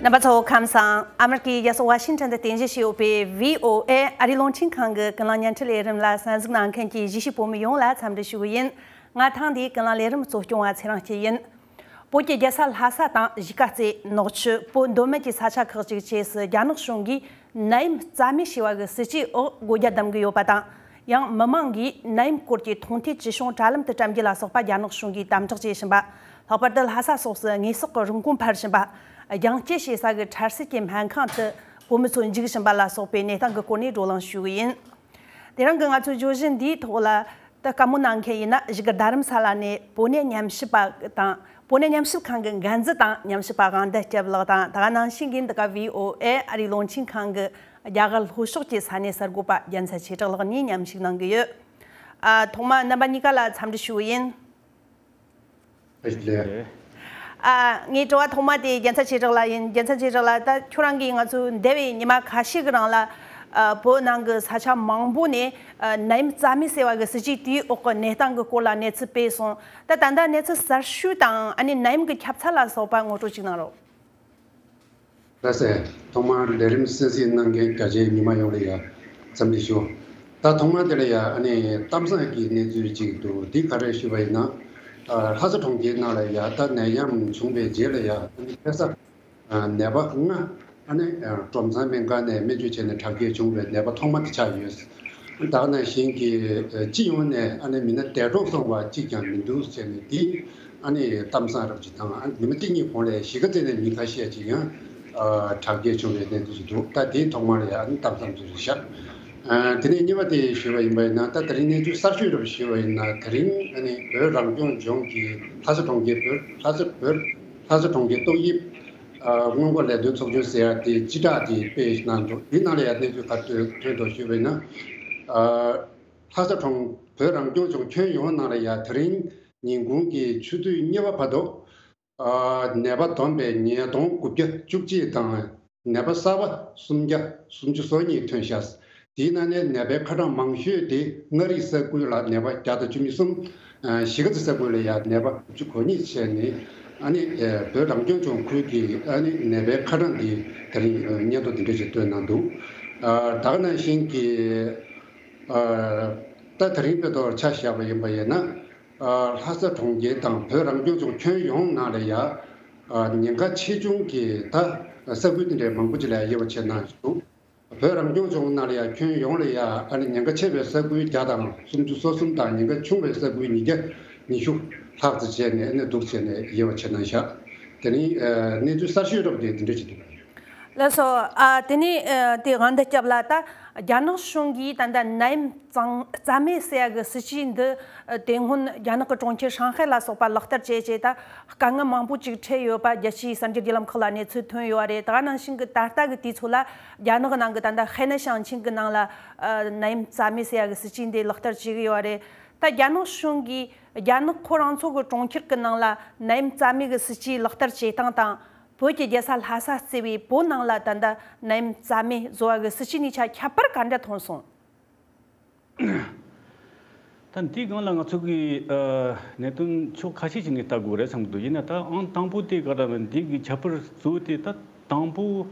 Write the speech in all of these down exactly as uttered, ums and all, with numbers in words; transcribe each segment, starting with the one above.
རྣམ་པ་ཚོ་ཁམས་བཟང་། ཨ་མེ་རི་ཀའི་རྒྱལ་ས་ཝ་ཤིང་ཊོན་དུ་རྟེན་གཞི་བྱས་ཡོད་པའི་བྷི་ཨོ་ཨེ་ཨ་རིའི་རླུང་འཕྲིན་ཁང་གི་ཀུན་གླེང་བརྙན་འཕྲིན་ལས་རིམ་ལ་གསན་གཟིགས་གནང་མཁན་གྱི་གཞིས་བྱེས་བོད་མི་ཡོངས་ལ་འཚམས་འདྲི་ཞུ་གི་ཡིན། ང་ཐེངས་འདིའི་ཀུན་གླེང་ལས་རིམ་གཙོ་སྐྱོང་བ་ཚེ་རིང་སྐྱིད་ཡིན། བོད་ཀྱི་རྒྱལ་ས་ལྷ་ས་དང་གཞིས་ཀ་རྩེ། ནག་ཆུ། བོད་མདོ་སྨད་ཀྱི་ས་ཆ་ཁག་ཅིག་བཅས་སུ་རྒྱ་ནག་གཞུང་གིས་ནད་ཡམས་རྩ་མེད་བྱས་པ་གི་སྲིད་ཇུས་འོག་སྒོ་རྒྱ་བསྡམ་གྱི་ཡོད་པ་དང་། ཡང་མི་མང་གིས་ནད་ཡམས་སྐོར་གྱི་མཐོང་ཐོས་ཅི་བྱུང་དྲ་ལམ་དུ་བཀྲམ་རྒྱུ་ལ་སོགས་པ་རྒྱ་ནག་གཞུང་གིས་དམ་དྲག་བྱེད་བཞིན་པ། ལྷག་པར་དུ་ལྷ་ས་སོགས་སུ་དངོས་ཟོག་གི་རིན་གོང་འཕར་བཞིན་པ། རྒྱང་སྐྱེད་བྱེད་ས་གི་ཁྲལ་སྲིད་ཀྱི་སྨན་ཁང་དུ་བོད་མི་ཚོ་འཇུག་བཞིན་པ་ལ་སོགས་པའི་གནས་སྟངས་ཀྱི་སྐོར་ནས་བགྲོ་གླེང་ཞུ་གི་ཡིན། དེ་རིང་གི་ང་ཚོའི་བརྗོད་གཞི་འདིའི་ཐོག་ལ་ད་བཀའ་མོལ་གནང་མཁན་ཡིན་ན་བཞུགས་སྒར་རྡ་རམ་ས་ལ་ནས་བོད་གནས་ཉམས་ཞིབ་པ་དང་། བོད་གནས་ཉམས་ཞིབ་ཁང་གི་འགན་འཛིན་དང་ཉམས་ཞིབ་པ་དབང་ལྡན་སྐྱབས་ལགས་དང་། ད་ག་ནང་བཞིན་གྱི་འདི་ག་བྷི་ཨོ་ཨེ་ཨ་རིའི་རླུང་འཕྲིན་ཁང་གི་རྒྱ་གར་ལྷོ་ཕྱོགས་ཀྱི་ས་གནས་གསར་འགོད་པ་རྒྱལ་མཚན་ཆོས་གྲགས་ལགས་གཉིས་མཉམ་ཞུགས་གནང་གི་ཡོད། ཨ། ཐོག་མ་རྣམ་པ་གཉིས་ཀ་ལ་འཚམས་འདྲི་ཞུ་གི་ཡིན། ཨ། ངའི་དྲི་བ་ཐོག་མ་དེ་རྒྱལ་མཚན་ཆོས་གྲགས་ལགས་ཡིན། རྒྱལ་མཚན་ཆོས་གྲགས་ལགས། ད་ཁྱོད་རང་གིས་ང་ཚོ་འདས་པའི་ཉི་མ་ཁ་ཤས་ཀྱི་རིང་ལ། ཨ། བོད་ནང་གི་ས་ཆ་མང་པོ་ནས། ཨ། ནད་ཡམས་རྩ་མེད་ཟེར་བ་གི་སྲིད་ཇུས་དེའི་འོག་གི་གནས་སྟངས་ཀྱི་སྐོར་ལ་གནས་ཚུལ་སྤེལ་སོང་། ད་ད་ལྟ་གནས་ཚུལ་གསར་ཤོས་དང་། ཨ་ནི་ནད་ཡམས་ཀྱི་ཁྱབ་ཚད་ལ་སོགས་པ་ངོ་སྤྲོད་ཅིག་གནང་རོགས། ལགས་སེ། ཐོག་མར་ལས་རིམ་གསན་གཟིགས་གནང་མཁན་རྒྱ་ཆེའི་མི་མང་ཡོངས་ལ་ཡང་འཚམས་འདྲི་ཞུ། ད་ཐོག་མར་དེ་ལ་ཡང་ཨ་ནི་གཏམ་བཟང་གི་གནས་ཚུལ་ཅིག་འདུག་འདི་ག་རེ་ཞུས་པ་ཡིན་ན། ཨ། ལྷ་ས་གྲོང་ཁྱེར་ནང་ལ་ཡང་ད་ནད་ཡམས་བྱུང་བའི་རྗེས་ལ་ཡང་ཨ་ནི་ཁ་སང་། ཨ། ནད་པ་ལྔ་ཨ་ནི། ཨ། གྲོང་ཚང་སྨན་ཁང་ནས་སྨན་བཅོས་བྱས་ནས་དྲག་སྐྱེད་བྱུང་བའི་ནད་པ་ཐོག་མ་དེ་ཆགས་ཡོད། ད་ག་ནང་བཞིན་གྱི། ཨ། སྤྱི་ཡོངས་ནས་ཨ་ནི་མི་སྣ་འདས་གྲོངས་སོང་བ་གཅིག་ཀྱང་མི་འདུག་ཟེར་ནས་འདི་ཨ་ནི་གཏམ་བཟང་རབ་ཅིག་དང་། ཨ། ཉི་མ་གཅིག་གཉིས་གོང་ལ་གཞིས་ཀ་རྩེ་ནས་མི་ཁ་ཤས་ཅིག་ཡང་། ཨ། དྲག་སྐྱེད་བྱུང་བའི་གནས་ཚུལ་ཞིག་འདུག་ད་དེའི་ཐོག་མར་ཡང་ཨ་ནི་གཏམ་བཟང་ཚུལ་ཞིག་བཞག་ཨ། དེ་ནས་གཉིས་པ་དེ་ཞུས་པ་ཡིན་པ་ཡིན་ན། ད་དེ་རིང་གནས་ཚུལ་གསར་ཤོས་རབ་ཞུས་པ་ཡིན་ན། དེ་རིང་ཨ་ནི་བོད་རང་སྐྱོང་ལྗོངས་ཀྱི་ལྷ་ས་གྲོང་ཁྱེར། བོད་ལྷ་ས། བོད་ལྷ་ས་གྲོང་ཁྱེར་ཏོག་དབྱིབས། ཨ། སྔོན་འགོག་ལས་དོན་ཚོགས་ཆུང་ཟེར་ཡ་དེ་སྤྱི་བསྒྲགས་དེ་སྤེལ་གནང་འདུག་འདི་ནང་ལ་ཡང་གནས་ཚུལ་ག་རེ་ཐོན་འདུག་ཞུས་པ་ཡིན་ན། ཨ། ལྷ་ས་གྲོང་། བོད་རང་སྐྱོང་ལྗོངས་ཁྱོན་ཡོངས་ནང་ལ་ཡང་དེ་རིང་ཉིན་གུང་གི་ཆུ་ཚོད་གཉིས་པ་བར་དུ། ཨ། ནད་པ་བསྡོམས་པས་ཉིས་སྟོང་དགུ་བརྒྱ་བཅུ་གཅིག་དང་། ནད་པ་གསར་པ་སུམ་བརྒྱ་སུམ་ཅུ་སོ་གཉིས་ཐོན་ཤག་དེའི་ནང་ནས་ནད་པའི་ཁ་གྲངས་མང་ཤོས་དེ་མངའ་རིས་ས་ཁུལ་ལ་ནད་པ་བརྒྱ་དང་བཅུ་མེད་གསུམ། ཨ། གཞིས་ཀ་རྩེ་ས་ཁུལ་ལ་ཡང་ནད་པ་དགུ་བཅུ་གོ་གཉིས་བྱས་ནས། ཨ་ནི། ཨ། བོད་རང་སྐྱོང་ལྗོངས་ཁུལ་གྱི་ཨ་ནི་ནད་པའི་ཁ་གྲངས་འདི་དེ་རིང་སྙན་ཐོ་འདི་འདྲ་ཞིག་བཏོན་གནང་འདུག་ཨ། ད་ག་ནང་བཞིན་གྱི། ཨ། ད་དེ་རིང་དཔེ་ཐོག་ཆ་བཞག་པ་ཡིན་པ་ཡིན་ན། ཨ། ལྷ་ས་གྲོང་ཁྱེར་དང་བོད་རང་སྐྱོང་ལྗོངས་ཁྱོན་ཡོངས་ནང་ལ་ཡང་། ཨ། ཉེན་ཁ་ཆེ་ཆུང་གི་ད་ས་ཁུལ་དེ་འདྲའི་མང་པོ་ཅིག་ལ་དབྱེ་བ་ཕྱེ་གནང་འདུག་བོད་རང་སྐྱོང་ལྗོངས་ནང་ལ་ཡང་ཁྱོན་ཡོངས་ལ་ཡང་ཨ་ནི་ཉེན་ཁ་ཆེ་བའི་ས་ཁུལ་བརྒྱ་དང་སུམ་ཅུ་སོ་གསུམ་དང་། ཉེན་ཁ་ཆུང་བའི་ས་ཁུལ་ཉིས་བརྒྱ་ཉི་ཤུ་ལྷག་ཙམ་བྱས་ནས་ཨ་ནི་འདུག་བྱས་ནས་དབྱེ་བ་ཕྱེ་གནང་བཞག་དེ་རིང་ཨ་གནས་ཚུལ་གསར་ཤོས་རབ་དེ་འདི་འདྲ་ཅིག་འདུག་ལགས་སོ། ཨ། དེ་ནས་ཨ་དེ་དབང་འདུས་སྐྱབས་ལགས། ད་རྒྱ་ནག་གཞུང་གིས་ད་ལྟ་ནད་ཡམས་གཙང་རྩ་མེད་ཟེར་ཡ་གི་སྲིད་ཇུས་འདི། ཨ། དེ་སྔོན་རྒྱ་ནག་གི་གྲོང་ཁྱེར་ཧྲང་ཧའེ་ལ་སོགས་པ་ལག་བསྟར་བྱས་རྗེས་ད་དཀའ་ངལ་མང་པོ་ཅིག་འཕྲད་ཡོད་པ་རྒྱལ་སྤྱིའི་གསར་འགྱུར་བརྒྱུད་ལམ་ཁག་ལ་གནས་ཚུལ་ཐོན་ཡོད་པ་རེད། ད་ག་ནང་བཞིན་གྱི་ད་ལྟ་གི་དུས་ཚོད་ལ་རྒྱ་ནག་གི་ནང་གི་ད་ལྟ་ཧེ་ནན་ཞིང་ཆེན་གྱི་ནང་ལ། ཨ། ནད་ཡམས་རྩ་མེད་ཟེར་ཡ་གི་སྲིད་ཇུས་འདི་ལག་བསྟར་བྱེད་ཀྱི་ཡོད་པ་རེད། ད་རྒྱ་ནག་གཞུང་གིས་རྒྱ་ནག་ཁོ་རང་ཚོ་གི་གྲོང་ཁྱེར་གྱི་ནང་ལ་ནད་ཡམས་རྩ་མེད་ཀྱི་སྲིད་ཇུས་ལག་བསྟར་བྱེད་སྟངས་དང་། བོད་ཀྱི་རྒྱལ་ས་ལྷ་ས་གཙོས་པའི་བོད་ནང་ལ་ད་ལྟ་ནད་ཡམས་རྩ་མེད་བཟོ་བ་གི་སྲིད་ཇུས་གཉིས་ཆ་ཁྱད་པར་ག་འདྲ་མཐོང་སོང་། ད་འདིའི་སྒང་ལ་ང་ཚོ་གི་ཨ་གནད་དོན་ཕྱོགས་ཁ་ཤས་ཤིག་ནས་ལྟ་དགོས་རེད་བསམ་གྱི་འདུག་ཡིན་ན་ད་ཨང་དང་པོ་དེ་ག་རེ་རེད། འདི་གི་ཁྱད་པར་གཙོ་བོ་དེ་ད་དང་པོ་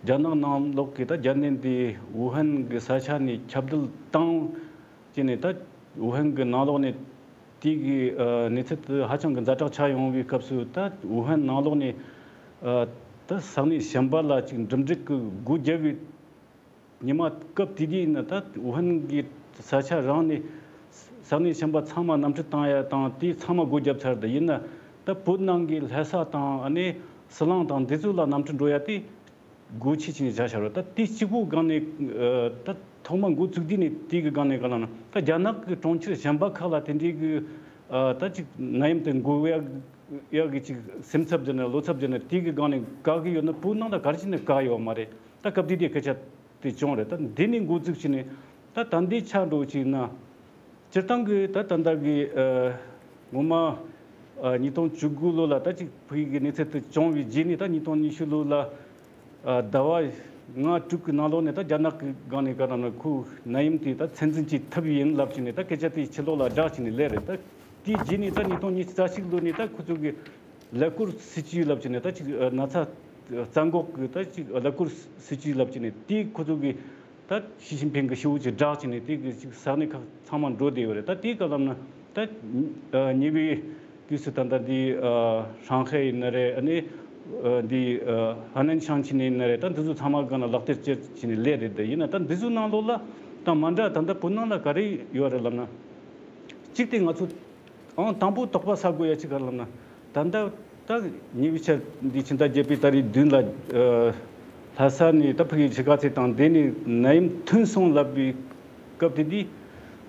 རྒྱ་ནག་ནང་ལོགས་ཀྱི་ད་རྒྱ་ནད་འདི་ཝུ་ཧན་གྱི་ས་ཆ་ནས་ཁྱབ་གདལ་བཏང་། བྱས་ནས་ད་ཝུ་ཧན་གྱི་ནང་ལོགས་ནས་དེ་གི་ཨ་གནས་ཚུལ་དེ་ཧ་ཅང་གི་ཛ་དྲག་ཆགས་ཡོང་བའི་སྐབས་སུ། ད་ཝུ་ཧན་ནང་ལོགས་ནས་ཨ་ད་ས་གནས་གཞན་པ་ལ་ཅིག་འགྲིམ་འགྲུལ་གྱི་སྒོ་བརྒྱབ་པའི་ཉི་མ་སྐབས་དེ་དུས་ཡིན་ན། ད་ཝུ་ཧན་གྱི་ས་ཆ་རང་ནས་ས་གནས་གཞན་པ་ཚང་མ་གནམ་གྲུ་བཏང་ཡ་དང་དེ་ཚང་མ་སྒོ་བརྒྱབ་ཚར། ད་ཡིན་ན་ད་བོད་ནང་གི་ལྷ་ས་དང་ཨ་ནི་ཟི་ལིང་དང་འདི་ཚོ་ལ་གནམ་གྲུ་འགྲོ་ཡ་དེ་སྒོ་ཕྱེ་བྱས་ནས་བཞག་བཞག་རེད། ད་དེ་གཅིག་པོའི་སྒང་ནས་ཨ་ད་ཐོག་མ་འགོ་བཙུགས་དུས་ནས་དེ་གི་སྒང་ནས་ག་ལ་ན་ད་རྒྱ་ནག་གི་གྲོང་ཁྱེར་གཞན་པ་ཁག་ལ་དེ་འདྲའི་གི་ཨ་ད་ཅིག་ནད་ཡམས་དེ་འགོ་ཡ་ཡ་གི་ཅིག་སེམས་འཚབ་བྱས་ནས་བློ་འཚབ་བྱས་ནས་དེ་གི་སྒང་ནས་དགག་གི་ཡོད་ན་བོད་ནང་ལ་ག་རེ་བྱས་ནས་དགག་ཡོད་མ་རེད། ད་སྐབས་དེ་དུས་སྐད་ཆ་དེ་བྱུང་རེད། ད་འདི་ནས་འགོ་བཙུགས་བྱས་ནས་ད་ད་འདི་ཆགས་འགྲོ་བྱས་ན། སྤྱིར་བཏང་གི་ད་ད་ལྟ་གི་ཨ་ངོ་མ་ཨ་ཉིས་སྟོང་བཅུ་དགུ་ལོ་ལ་ད་ཅིག་ཕ་གི་གནས་ཚུལ་དེ་བྱུང་བའི་རྗེས་ནས་ད་ཉིས་སྟོང་ཉི་ཤུ་ལོ་ལ་ཨ་ཟླ་བ་ལྔ་དྲུག་གི་ནང་ལོགས་ནས་ད་རྒྱ་ནག་གི་སྒང་ནས་ག་རེ་ན་ཁོ་ནད་ཡམས་དེ་ད་ཚད་འཛིན་བྱེད་ཐུབ་ཡིན་ལབ་བྱས་ནས་ད་སྐད་ཆ་དེ་ཕྱི་ལོགས་ལ་བསྒྲགས་བྱས་ནས་སླེབས་རེད། ད་དེའི་རྗེས་ནས་ད་ཉིས་སྟོང་ཉི་ཤུ་རྩ་གཅིག་ལོ་ནས་ད་ཁོ་ཚོ་གི་ཀླད་ཀོར་སྲིད་ཇུས་ལབ་བྱས་ནས་ད་ཅིག་ཨ་ན་ཚ་ རྩ་འགོག་གི་ད་ཅིག་ཀླད་ཀོར་སྲིད་ཇུས་ལབ་ཀྱི་ནས་དེ་ཁོ་ཚོ་གི་ད་ཞི་ཅིན་ཕིང་གི་ཤོག་བུ་ཅིག་བསྒྲགས་ཀྱི་ནས་དེ་གི་ཅིག་ས་གནས་ཁག་ཚང་མ་འགྲོ་བསྡད་ཡོད་རེད། ད་དེ་ག་ལབ་ན་ད་ཉེ་བའི་དུས་སུ་ད་ལྟ་འདི་ཧྲང་ཧའེ་ཡིན་ན་རེད། ཨ་ནི་འདི་ཧ་ནན་ཤང་ཆི་ནས་ཡིན་ན་རེད། ད་འདི་ཚོ་ཚང་མ་གང་ལ་ལག་དེབ་སྤྱད་ཀྱི་ནས་ལས་རེད། ད་ཡིན་ན་ད་འདི་ཚོའི་ནང་ལོགས་ལ་ད་མ་འདྲ་ད་ལྟ་བོད་ནང་ལ་ག་རེ་ཡོད་རེད་ལབ་ན། གཅིག་དེ་ང་ཚོ་ཨང་དང་པོ་དོགས་པ་ཟ་དགོས་ཡ་གཅིག་ག་ལབ་ན། ད་ལྟ་ད་ཉེ་བའི་ཆར་འདི་ཕྱི་ཟླ་བརྒྱད་པའི་ཏ་རིག་བདུན་ལ་ལྷ་ས་ནས་ད་ཕ་གི་ཕྱི་དཀར་མཛེས་དང་དེ་ནས་ནད་ཡམས་ཐོན་སོང་ལབ་པའི་སྐབས་དེ་དུས་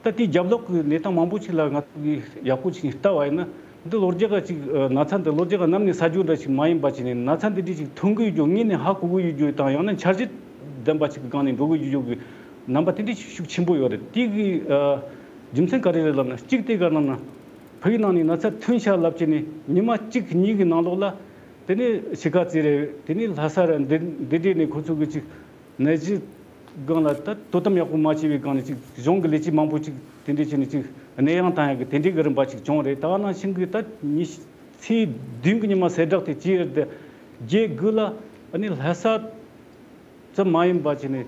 ད་དེའི་རྒྱབ་ལོགས་ཀྱི་གནས་སྟངས་མང་པོ་ཅིག་ལ་ང་ཚོ་གིས་ཡག་པོ་ཅིག་ལྟ་བ་ཡིན་ན། འདི་ལོ་རྒྱུས་ཀ་ཅིག་ན་ཚ་འདི་ལོ་རྒྱུས་ཀ་ནམ་ནས་ཟ་རྒྱུ་འདྲ་ཅིག་མ་ཡིན་པ་ཅིག་ནས་ན་ཚ་འདི་འདྲ་ཅིག་ཐོན་གི་ཡོད་རྒྱུ་དངོས་ནས་ཧ་གོ་གི་ཡོད་རྒྱུ་དང་ཡང་ན་འཆར་གཞི་ལྡན་པ་ཅིག་གི་སྒང་ནས་འགྲོ་གི་ཡོད་རྒྱུ་གི་རྣམ་པ་དེ་འདྲ་ཅིག་ཤུགས་ཆེན་པོ་ཡོད་རེད། དེ་གི་རྒྱུ་མཚན་ག་རེ་རེད་ལབ་ན། གཅིག་དེ་ག་ལབ་ན་ཕ་གི་ནང་ནས་ན་ཚ་ཐོན་ཤག་ལབ་ཅིག་ནས་ཉི་མ་གཅིག་གཉིས་ཀྱི་ནང་ལོགས་ལ་དེ་ནས་ཕྱི་དཀར་མཛེས་རེད། དེ་ནས་ལྷ་ས་རེད། འདི་འདི་འདྲས་ནས་ཁོ་ཚོ་གི་ཅིག་ནད་གཞི་སྒང་ལ་ད་དོ་དམ་ཡག་པོ་མ་བྱས་པའི་སྒང་ནས་ཅིག་གཞུང་གི་ལས་བྱེད་མང་པོ་ཅིག་དེ་འདྲས་བྱས་ནས་ཅིག་གནས་དབྱུང་བཏང་ཡག་གི་དེ་འདྲས་གི་རིམ་པ་ཅིག་བྱུང་རེད། ད་ག་ནང་བཞིན་གི་ད་ཉི་ཚེས་བདུན་གི་ཉི་མ་གསལ་བསྒྲགས་དེ་བྱས་རེད། དེ་རྗེས་དགུ་ལ་ཨ་ནི་ལྷ་ས་ཙམ་མ་ཡིན་པ་བྱས་ནས་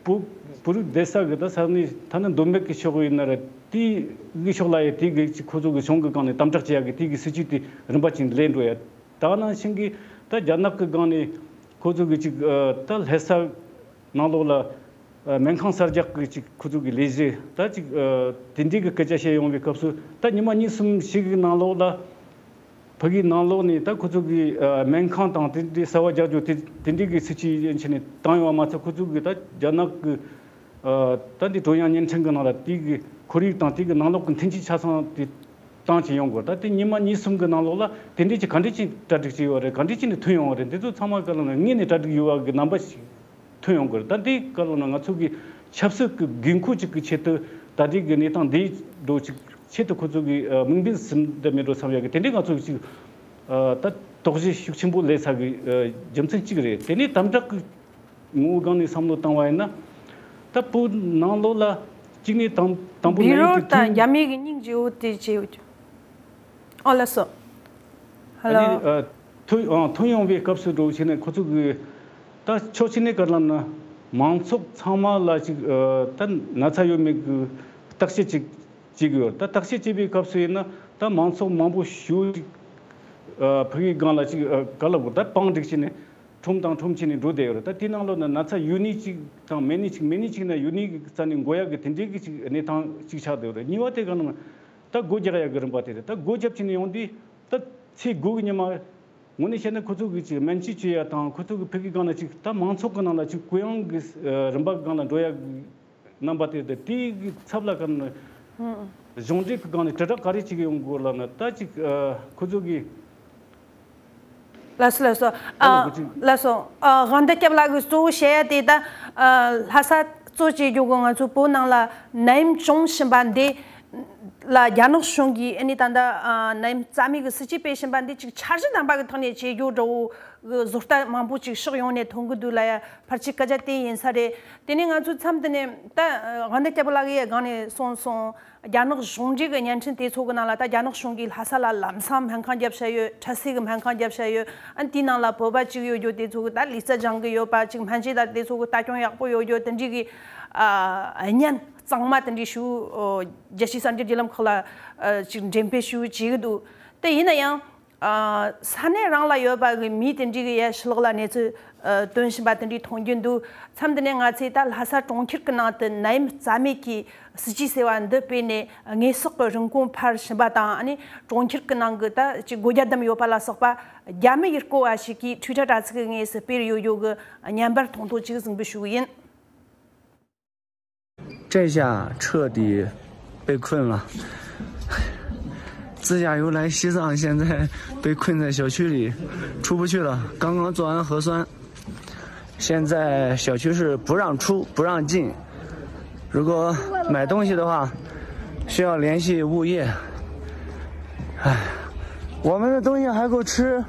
བོད་བོད་རིགས་བསྡད་ས་གི་ད་ས་གནས་ཐ་ན་མདོ་སྨད་གི་ཕྱོགས་ཡིན་ན་རེད། དེ་གི་ཕྱོགས་ལ་ཡ་དེ་གི་ཅིག་ཁོ་ཚོ་གི་གཞུང་གི་སྒང་ནས་དམ་དྲག་བྱེད་ཡག་གི་དེ་གི་སྲིད་ཇུས་དེ་རིམ་པ་ཅིག་ལས་འགྲོ་ཡ། ད་ག་ནང་བཞིན་གི་ད་རྒྱ་ནག་གི་སྒང་ནས་ཁོ་ཚོ་གི་ཅིག་ད་ལྷ་ས་ནང་ལོགས་ལ་སྨན་ཁང་གསར་རྒྱག་གི་ཅིག་ཁོ་ཚོ་གི་ལས་གཞི་ད་ཅིག་དེ་འདྲའི་གི་སྐད་ཆ་བཤད་ཡོང་བའི་སྐབས་སུ་ད་ཉི་མ་གཉིས་གསུམ་ཞིག་གི་ནང་ལོགས་ལ་ཕ་གིའི་ནང་ལོགས་ནས་ད་ཁོ་ཚོ་གི་སྨན་ཁང་དང་དེ་འདྲའི་གསར་པ་རྒྱག་རྒྱུ་དེ་དེ་འདྲའི་གི་སྲིད་ཇུས་ཡིན་ཕྱིན་ནས་བཏང་ཡོད་པ་མ་ཚད། ཁོ་ཚོ་གི་ད་རྒྱ་ནག་གི་ད་འདི་ཀྲུང་དབྱང་བརྙན་འཕྲིན་གི་ནང་ལ་དེ་གི་ཁོར་ཡུག་དང་དེ་གི་ནང་ལོགས་གི་མཐུན་རྐྱེན་ཆ་ཚང་དེ་བཏང་བྱས་ཡོང་དགོས། ད་དེ་ཉི་མ་གཉིས་གསུམ་གི་ནང་ལོགས་ལ་དེ་འདྲས་ཀྱི་ག་འདྲས་ཀྱི་གྲ་སྒྲིག་བྱས་ཡོད་རེད། ག་འདྲས་ཀྱི་ནས་ཐོན་ཡོང་བ་རེད། འདི་ཚོ་ཚང་མ་ག་ལ་ན་དངོས་གནས་གྲ་སྒྲིག་ཡོད་པ་གི་རྣམ་པ་ཞིག་ཐོན་ཡོང་གི་རེད། ད་འདི་ག་ལ་ན་ང་ཚོ་གི་ཆབ་སྲིད་ཀྱི་དགོས་མཁོ་ཅིག་གི་ཆེད་དུ་ད་འདི་གི་གནས་སྟངས་འདིའི་འགྲོ་ཅིག་ཆེད་དུ་ཁོ་ཚོ་གི་དམིགས་འབེན་ཟིན་བསྡད་མེད་འགྲོ་བསམ་ཡག་གི་དེ་འདྲས་ང་ཚོ་གི་ཅིག་ད་དོགས་གཞི་ཤུགས་ཆེན་པོ་སླེབས་ས་གི་རྒྱུ་མཚན་གཅིག་རེད། དེ་ནས་དམ་དྲག་གི་ངོ་བོ་སྒང་ནས་བསམ་བློ་བཏང་བ་ཡིན་ན། ད་བོད་ནང་ལོགས་ལ་གཅིག་ནས་དང་དང་པོ་བི་ནད་ཡམས་རོ་དེ་དང་ཐོན་རྒྱ་མི་གི་སྙིང་རྗེ་བོ་དེ་བྱས་ཡོད་ཀྱང་། ཨོ་ལགས་སོ། ཧ་ཨ་ནི་ལོ། ཨ་ཐོན་ཨ་ཐོན་ཡོང་བའི་སྐབས་སུ་འགྲོ་བྱས་ནས་ཁོ་ཚོ་གི་ད་ཕྱོགས་གཅིག་ནས་ག་ལབ་ན་མང་ཚོགས་ཚང་མ་ལ་ཅིག་ཨ་ད་ན་ཚ་ཡོད་མེད་གི་བརྟག་དཔྱད་ཅིག་བྱེད་གི་ཡོད། ད་བརྟག་དཔྱད་བྱེད་པའི་སྐབས་སུ་ཡིན་ན་ད་མང་ཚོགས་མང་པོ་ཞིག་ཅིག་ཨ་ཕ་གིའི་སྒང་ལ་ཅིག་ཨ་ག་ལབ་དགོས། ད་བང་སྒྲིག་བྱས་ནས་ཁྲོམ་དང་ཁྲོམ་བྱས་ནས་འགྲོ་བསྡད་ཡོད་རེད། ད་དེའི་ནང་ལོགས་ན་ན་ཚ་ཡོད་ནི་གཅིག་དང་མེད་ནི་གཅིག་མེད་ནི་གཅིག་ན་ཡོད་ནི་གི་རྩ་ནས་འགོས་ཡག་གི་དེ་འདྲའི་གི་གཅིག་གནས་སྟངས་གཅིག་ཆགས་བསྡད་ཡོད་རེད། གཉིས་པ་དེ་ག་ནང་ད་སྒོ་རྒྱག་ཡག་གི་རིམ་པ་དེ་རེད། ད་སྒོ་རྒྱབ་བྱས་ནས་ཡོང་དུས་ད་ཚེས་དགུ་གི་ཉི་མ་དངོས་གནས་བཤད་ན་ཁོ་ཚོ་གི་གཅིག་སྨན་བཅོས་བྱེད་ཡག་དང་ཁོ་ཚོ་གི་ཕ་གིའི་སྒང་ལ་གཅིག་ད་མང་ཚོགས་གི་ནང་ལ་གཅིག་གུ་ཡངས་གི་རིམ་པ་གི་སྒང་ལ་འགྲོ་ཡག་གི་རྣམ་པ་དེ་དང་དེའི་གི་ཚབ་ལ་ག་ནས་གཞུང་འབྲེལ་གྱི་སྒང་ནས་དྲིལ་བསྒྲགས་ག་རེ་བྱེད་ཀྱི་ཡོང་དགོས་ལབ་ན། ད་ཅིག་ཨ་ཁོ་ཚོ་གི་ལགས་སོ་ལགས་སོ། ཨ་ཨ་ལགས་སོ། ཨ་དབང་ཟླ་སྐྱབས་ལགས་ཀྱིས་གཙོ་བོ་བཤད་ཡ་དེ་ད་ཨ་ལྷ་ས་གཙོ་བྱེད་རྒྱུ་གི་ང་ཚོ་བོད་ནང་ལ་ནད་ཡམས་བྱུང་བཞིན་པ་འདི་ལ་རྒྱ་ནག་གཞུང་གིས་ཨ་ནི་ད་ལྟ་ཨ་ནད་ཡམས་རྩ་མེད་ཀྱི་སྲིད་ཇུས་སྤེལ་བཞིན་པ་འདི་ཅིག་འཆར་གཞི་ལྡན་པ་གི་ཐོག་ནས་བྱེད་རྒྱུ་འདྲ་བོ་གི་བཟོ་ལྟ་མང་པོ་ཅིག་ཕྱོགས་ཡོངས་ནས་མཐོང་གི་འདུག་ལ་ཡ། ཕལ་ཆེར་སྐད་ཆ་དེ་ཡིན་ས་རེད། དེ་ནས་ང་ཚོའི་མཚམས་དེ་ནས་ད་ཨ་དབང་ཟླ་སྐྱབས་ལགས་ཀྱིས་སྒང་ནས་གསུངས་སོང་། རྒྱ་ནག་གཞུང་འབྲེལ་གྱི་བརྙན་འཕྲིན་དེ་ཚོ་གི་ནང་ལ་ད་རྒྱ་ནག་གཞུང་གིས་ལྷ་ས་ལ་ལམ་སང་སྨན་ཁང་བརྒྱབ་བཞག་ཡོད། འཕྲལ་སེལ་གྱི་སྨན་ཁང་བརྒྱབ་བཞག་ཡོད། ཨ་ནི་དེའི་ནང་ལ་བོད་པ་གཅིག་ཡོད་རྒྱུ་དེ་ཚོ་གི་ད་ལུས་རྩལ་སྦྱང་གི་ཡོད་པ་ཅིག་སྨན་བཅོས་ད་དེ་ཚོ་གི་ལྟ་སྐྱོང་ཡག་པོ་ཡོད་རྒྱུ་དེ་འདྲའི་གི་ཨ་བརྙན་གཙང་མ་དེ་འདྲའི་ཞུ་རྒྱལ་སྤྱིའི་གསར་འགྱུར་བརྒྱུད་ལམ་ཁག་ལ་ཨ་ཅིག་འགྲེམས་སྤེལ་ཞུ་བྱེད་གི་འདུག་དེ་ཡིན་ན་ཡང་། ས་གནས་རང་ལ་ཡོད་པ་གི་མི་དེ་འདྲའི་གི་ཡ་ཕྱི་ལོགས་ལ་གནས་ཚུལ་ཨ་སྟོན་བཞིན་པ་དེ་འདྲའི་མཐོང་རྒྱུ་འདུག་མཚམས་འདི་ནས་ང་ཚོས་ད་ལྷ་ས་གྲོང་ཁྱེར་གི་ནང་དུ་ནད་ཡམས་རྩ་མེད་ཀྱི་སྲིད་ཇུས་ཟེར་བ་འདི་སྤེལ་ནས་དངོས་ཟོག་གི་རིན་གོང་འཕར་བཞིན་པ་དང་། ཨ་ནི་གྲོང་ཁྱེར་གི་ནང་གི་ད་ཅིག་སྒོ་རྒྱ་བསྡམས་ཡོད་པ་ལ་སོགས་པ་རྒྱ་མི་ཡུལ་སྐོར་བ་ཞིག་གིས་ཊུའི་ཊར་དྲ་ཚིགས་ཀྱི་ངོས་སུ་སྤེལ་ཡོད་ཡོད་གི་བརྙན་པར་མཐོང་ཐོས་ཅིག་གཟིགས་འབུལ་ཞུ་གི་ཡིན། 这下彻底被困了。自驾游来西藏，现在被困在小区里，出不去了。刚刚做完核酸，现在小区是不让出、不让进。如果买东西的话，需要联系物业。唉，我们的东西还够吃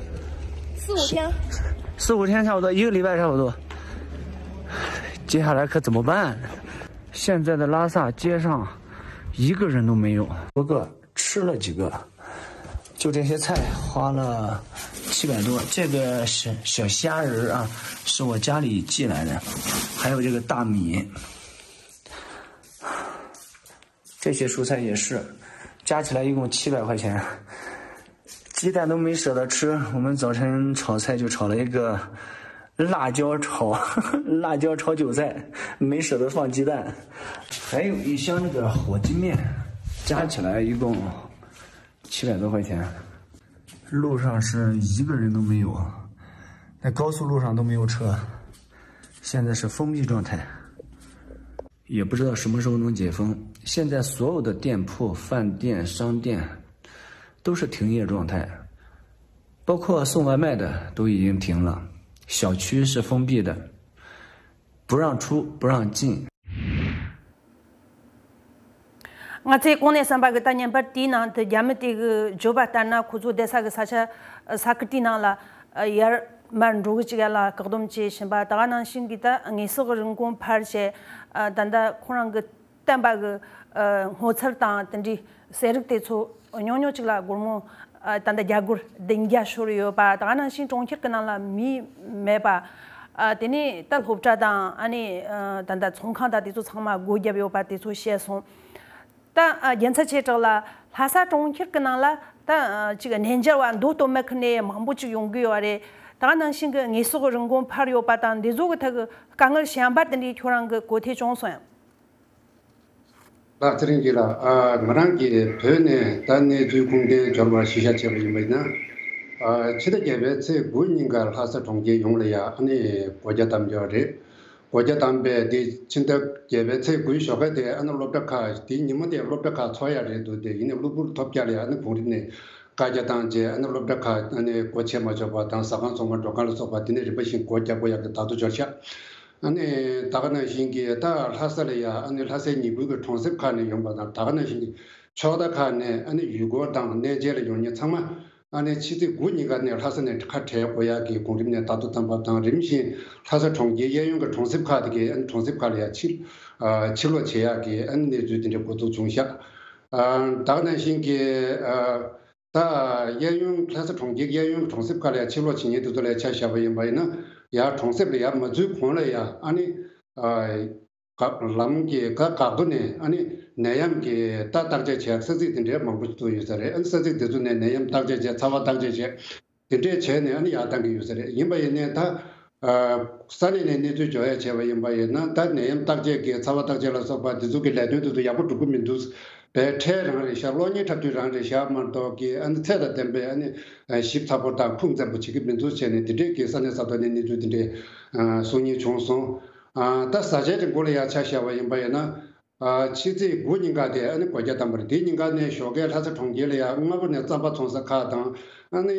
四五天。四五天差不多，一个礼拜差不多。接下来可怎么办？现在的拉萨街上一个人都没有。不过吃了几个，就这些菜花了七百多，这个小小虾仁儿啊，是我家里寄来的，还有这个大米，这些蔬菜也是，加起来一共七百块钱。鸡蛋都没舍得吃，我们早晨炒菜就炒了一个辣椒炒，辣椒炒韭菜，没舍得放鸡蛋。还有一箱那个火鸡面，加起来一共七百多块钱。路上是一个人都没有，在高速路上都没有车，现在是封闭状态，也不知道什么时候能解封。现在所有的店铺、饭店、商店都是停业状态，包括送外卖的都已经停了，小区是封闭的，不让出，不让进。 ང་ཚོས་གོང་ནས་གསན་པ་གི་ད་བརྙན་པར་དེའི་ནང་དུ་རྒྱ་མི་དེ་གི་བརྗོད་པ་ལྟར་ན། ཁོ་ཚོ་བསྡད་ས་གི་ས་ཆ་ས་ཁུལ་དེའི་ནང་ལ་ཡར་མར་འགྲོ་གི་ཅིག་ཡ་ལ་བཀག་སྡོམ་བྱེད་བཞིན་པ། ད་ག་ནང་བཞིན་གྱི་ད་དངོས་ཟོག་གི་རིན་གོང་འཕར་བྱས། ད་ལྟ་ཁོ་རང་གི་བསྟན་པ་གི་སྔོ་ཚལ་དང་དེ་འདྲའི་ཟས་རིགས་དེ་ཚོ་ཉུང་ཉུང་ཅིག་ལ་སྒོར་མོ་ད་ལྟ་རྒྱ་སྒོར་བདུན་བརྒྱ་ཤོར་ཡོད་པ། ད་ག་ནང་བཞིན་གྲོང་ཁྱེར་གི་ནང་ལ་མི་མེད་པ། དེ་ནས་ད་སློབ་གྲྭ་དང་ཨ་ནི་ད་ལྟ་ཚོང་ཁང་དང་དེ་ཚོ་ཚང་མ་སྒོ་བརྒྱབ་ཡོད་པ་དེ་ཚོ་བཤད་སོང་། ད་རྒྱལ་མཚན་ཆེ་དྲག་ལ་ལྷ་ས་གྲོང་ཁྱེར་གི་ནང་ལ་ད་ཅིག་ནན་ཇར་བ་མདོ་སྟོད་སྨད་ཁུལ་ནས་མང་པོ་ཅིག་ཡོང་གི་ཡོད་རེད། ད་ག་ནང་བཞིན་གི་དངོས་ཟོག་གི་རིན་གོང་འཕར་ཡོད་པ་དང་འདི་ཚོ་གི་ཐད་གི་དཀའ་ངལ་གཞན་པ་དེ་འདྲའི་ཁྱོད་རང་གི་གོ་ཐོས་བྱུང་སོང་ཡང་། ལགས་ཚེ་རིང་སྐྱིད་ལགས། ཨ་ང་རང་གིས་བོད་ནས་ད་གནས་ཚུལ་ཁུངས་ལྡན་འབྱོར་བར་གཞི་བཞག་བྱས་པ་ཡིན་པ་ཡིན་ན། ཨ་ཕྱི་ཟླ་བརྒྱད་པའི་ཚེས་དགུ་ཉིན་ཀར་ལྷ་ས་གྲོང་ཁྱེར་ཡོངས་ལ་ཡ་ཨ་ནི་སྒོ་རྒྱ་བསྡམས་ཡོད་རེད། སྒོ་རྒྱ་བསྡམས་པའི་དེ་ཕྱི་ཟླ་བརྒྱད་པའི་ཚེས་དགུའི་ཞོགས་ཀ་དེ་ཨ་ནི་སློབ་གྲྭ་ཁག་དེའི་ཉིན་མོ་དེ་སློབ་གྲྭ་ཁག་ཚོགས་ཡ་རེད་འདུག་དེ་ཡིན་ནའི་གློ་བུར་ཐོལ་རྒྱག་ལ་ཡ་ཨ་ནི་གོང་རིམ་ནས་བཀའ་རྒྱ་བཏང་རྗེས་ཨ་ནི་སློབ་གྲྭ་ཁག་ཨ་ནི་སྒོ་ཕྱེ་མ་ཆོག་པ་དང་ཟ་ཁང་ཚོང་ཁང་འགྲོ་ཁང་ལ་སོགས་པ་དེ་ནས་རིམ་པ་བཞིན་སྒོ་རྒྱག་དགོས་ཡག་གི་བརྡ་ཐོ་འབྱོར་ཤག་ཨ་ནི་ད་ག་ནང་བཞིན་གྱི་ད་ལྷ་ས་ལ་ཡ་ཨ་ནི་ལྷ་སའི་ཉེ་ཁུལ་གྱི་གྲོང་གསེབ་ཁག་ནས་ཡོང་པ་དང་ད་ག་ནང་བཞིན་གྱི་ཕྱོགས་མཐའ་ཁག་ནས་ཨ་ནི་ཡུལ་སྐོར་དང་གནས་མཇལ་ལ་ཡོང་མཁན་ཚང་མ་ཨ་ནི་ཕྱི་ཚེས་དགུ་ཉིན་ཀ་ནས་ལྷ་ས་ནས་ཁ་བྲལ་དགོས་ཡག་གི་གོང་རིམ་ནས་བརྡ་ཐོ་བཏང་པ་དང་། རིམ་བཞིན་ལྷ་ས་གྲོང་ཁྱེར་གཡས་གཡོན་གྱི་གྲོང་གསེབ་ཁག་དེ་གའི་ཨ་ནི་གྲོང་གསེབ་ཁག་ལ་ཡ་ཕྱིར་ཨ་ཕྱིར་ལོག་བྱེད་ཡག་གི་ཨ་ནི་གནས་ཚུལ་དེ་འདྲ་འགོ་འཛུགས་བྱུང་ཤག་ཨ་ད་ག་ནང་བཞིན་གྱི་ཨ། ད་གཡས་གཡོན་ལྷ་ས་གྲོང་ཁྱེར་གཡས་གཡོན་གྱི་གྲོང་གསེབ་ཁག་ལ་ཡ་ཕྱིར་ལོག་བྱེད་མཁན་དེ་ཚོ་ལ་ཡ་ཆ་བཞག་པ་ཡིན་པ་ཡིན་ན། ཡ་གྲོང་གསེབ་ལ་ཡ་མ་འཛུལ་གོང་ལ་ཡ་ཨ་ནི་ཨ་ག་ལམ་གྱི་ག་འགག་སྡོད་ནས་ཨ་ནི་ནད་ཡམས་ཀྱི་ད་བརྟག་དཔྱད་བྱེད་ས་ཚིགས་དེ་འདྲའི་མང་པོ་ཞིག་ཚུགས་ཡོད་ས་རེད། ཨ་ནི་ས་ཚིགས་དེ་ཚོ་ནས་ནད་ཡམས་བརྟག་དཔྱད་བྱས། ཚ་བ་བརྟག་དཔྱད་བྱས། དེ་འདྲས་བྱས་ནས་ཨ་ནི་ཡར་བཏང་གི་ཡོད་ས་རེད། ཡིན་པ་ཡིན་ནའི་ད་ཨ་ས་གནས་ནས་གནས་ཚུལ་འབྱོར་ཡ་བྱས་པ་ཡིན་པ་ཡིན་ན། ད་ནད་ཡམས་བརྟག་དཔྱད་ཀྱི་ཚ་བ་བརྟག་དཔྱད་ལ་སོགས་པ་དེ་ཚོ་གི་ལས་དོན་དེ་ཚོ་ཡག་པོ་འགྲུབ་ཀྱི་མི་འདུག་བས་ཁྲལ་རང་རེད་ཤག་གློག་བརྙན་འཁྲབ་སྟོན་རང་རེད་ཤག་མ་གཏོགས་ཀྱི་ཨ་ནི་ཚད་དང་ལྡན་པའི་ཨ་ནི་ཞིབ་ཚགས་པོ་དང་ཁུངས་བཙན་པོ་བྱེད་ཀྱི་མི་འདུག་བྱས་ནས་དེ་འདྲས་ཀྱི་ས་གནས་ས་ཐོག་ནས་གནས་ཚུལ་དེ་འདྲས་གསུང་མཁན་བྱུང་སོང་། ད་བཟའ་བཅའི་རིན་གོང་ལ་ཡ་ཆ་བཞག་པ་ཡིན་པ་ཡིན་ན། ཨ་ཕྱི་ཚེས་དགུ་ཉིན་ཀ་དེ་ཨ་ནི་སྒོ་རྒྱ་བསྡམས་པ་རེད། དེ་ཉིན་ཀ་ནས་ཞོགས་ཀས་ལྷ་ས་གྲོང་ཁྱེར་ལ་ཡ་སྔ་པོ་ནས་རྩམ་པ་འཚོང་ས་ཁག་དང་། ཨ་ནི་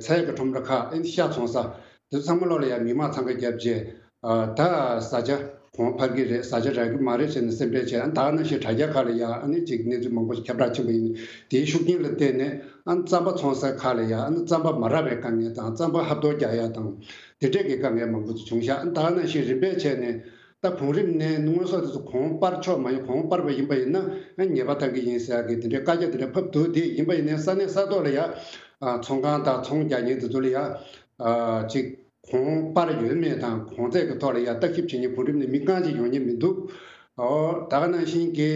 ཚལ་གྱི་ཁྲོམ་ར་ཁག་ཨ་ནི་ཤ་འཚོང་ས་དེ་ཚོ་ཚང་མ་ལོག་ལ་ཡ་མི་མང་འཚང་ཁ་བརྒྱབ་རྗེས། ཨ་ད་བཟའ་བཅའ་གོང་འཕར་གྱི་རེད། བཟའ་བཅའ་རག་གི་མ་རེད་ཟེར་ནས་སེམས་ཁྲལ་བྱས། ཨ་ད་ག་ནང་བཞིན་དྲ་རྒྱ་ཁག་ལ་ཡ་ཨ་ནི་ཅིག་གནས་ཚུལ་མང་པོ་ཞིག་ཁྱབ་བསྒྲགས་ཕྱིན་པ་ཡིན། དེའི་ཤུགས་རྐྱེན་ལ་བརྟེན་ནས་ཨ་ནི་རྩམ་པ་འཚོང་ས་ཁག་ལ་ཡ་ཨ་ནི་རྩམ་པ་མ་རག་པའི་དཀའ་ངལ་དང་། རྩམ་པ་ཧབ་ཐོབ་རྒྱག་ཡ་དང་། དེ་འདྲས་ཀྱི་དཀའ་ངལ་མང་པོ་ཞིག་བྱུང་ཤག་ཨ་ད་ག་ནང་བཞིན་རིམ་པས་བྱས་ནས། ད་གོང་རིམ་ནས་དངོས་ཟོག་དེ་ཚོ་གོང་སྤར་ཆོག་མ་ཡིན། གོང་སྤར་བ་ཡིན་པ་ཡིན་ན་ཨ་ཉེས་པ་གཏང་གི་ཡིན་ཟེར་ཡག་གི་དེ་འདྲའི་བཀའ་རྒྱ་དེ་འདྲ་ཕབ་འདུག་དེ་ཡིན་པ་ཡིན་ནའི་ས་གནས་ས་ཐོག་ལ་ཡ་ཨ་ཚོང་ཁང་དང་ཚོང་རྒྱག་མཁན་དེ་ཚོ་ལ་ཡ་ཨ་ཅིག་གོང་སྤར་ཡོད་མེད་དང་གོང་ཚད་ཀྱི་ཐོག་ལ་ཡ་བརྟག་ཞིབ་བྱེད་མཁན་གོང་རིམ་ནས་མི་རྐང་གཅིག་ཡོང་མཁན་མི་འདུག་ཨོ་ད་ག་ནང་བཞིན་གྱི།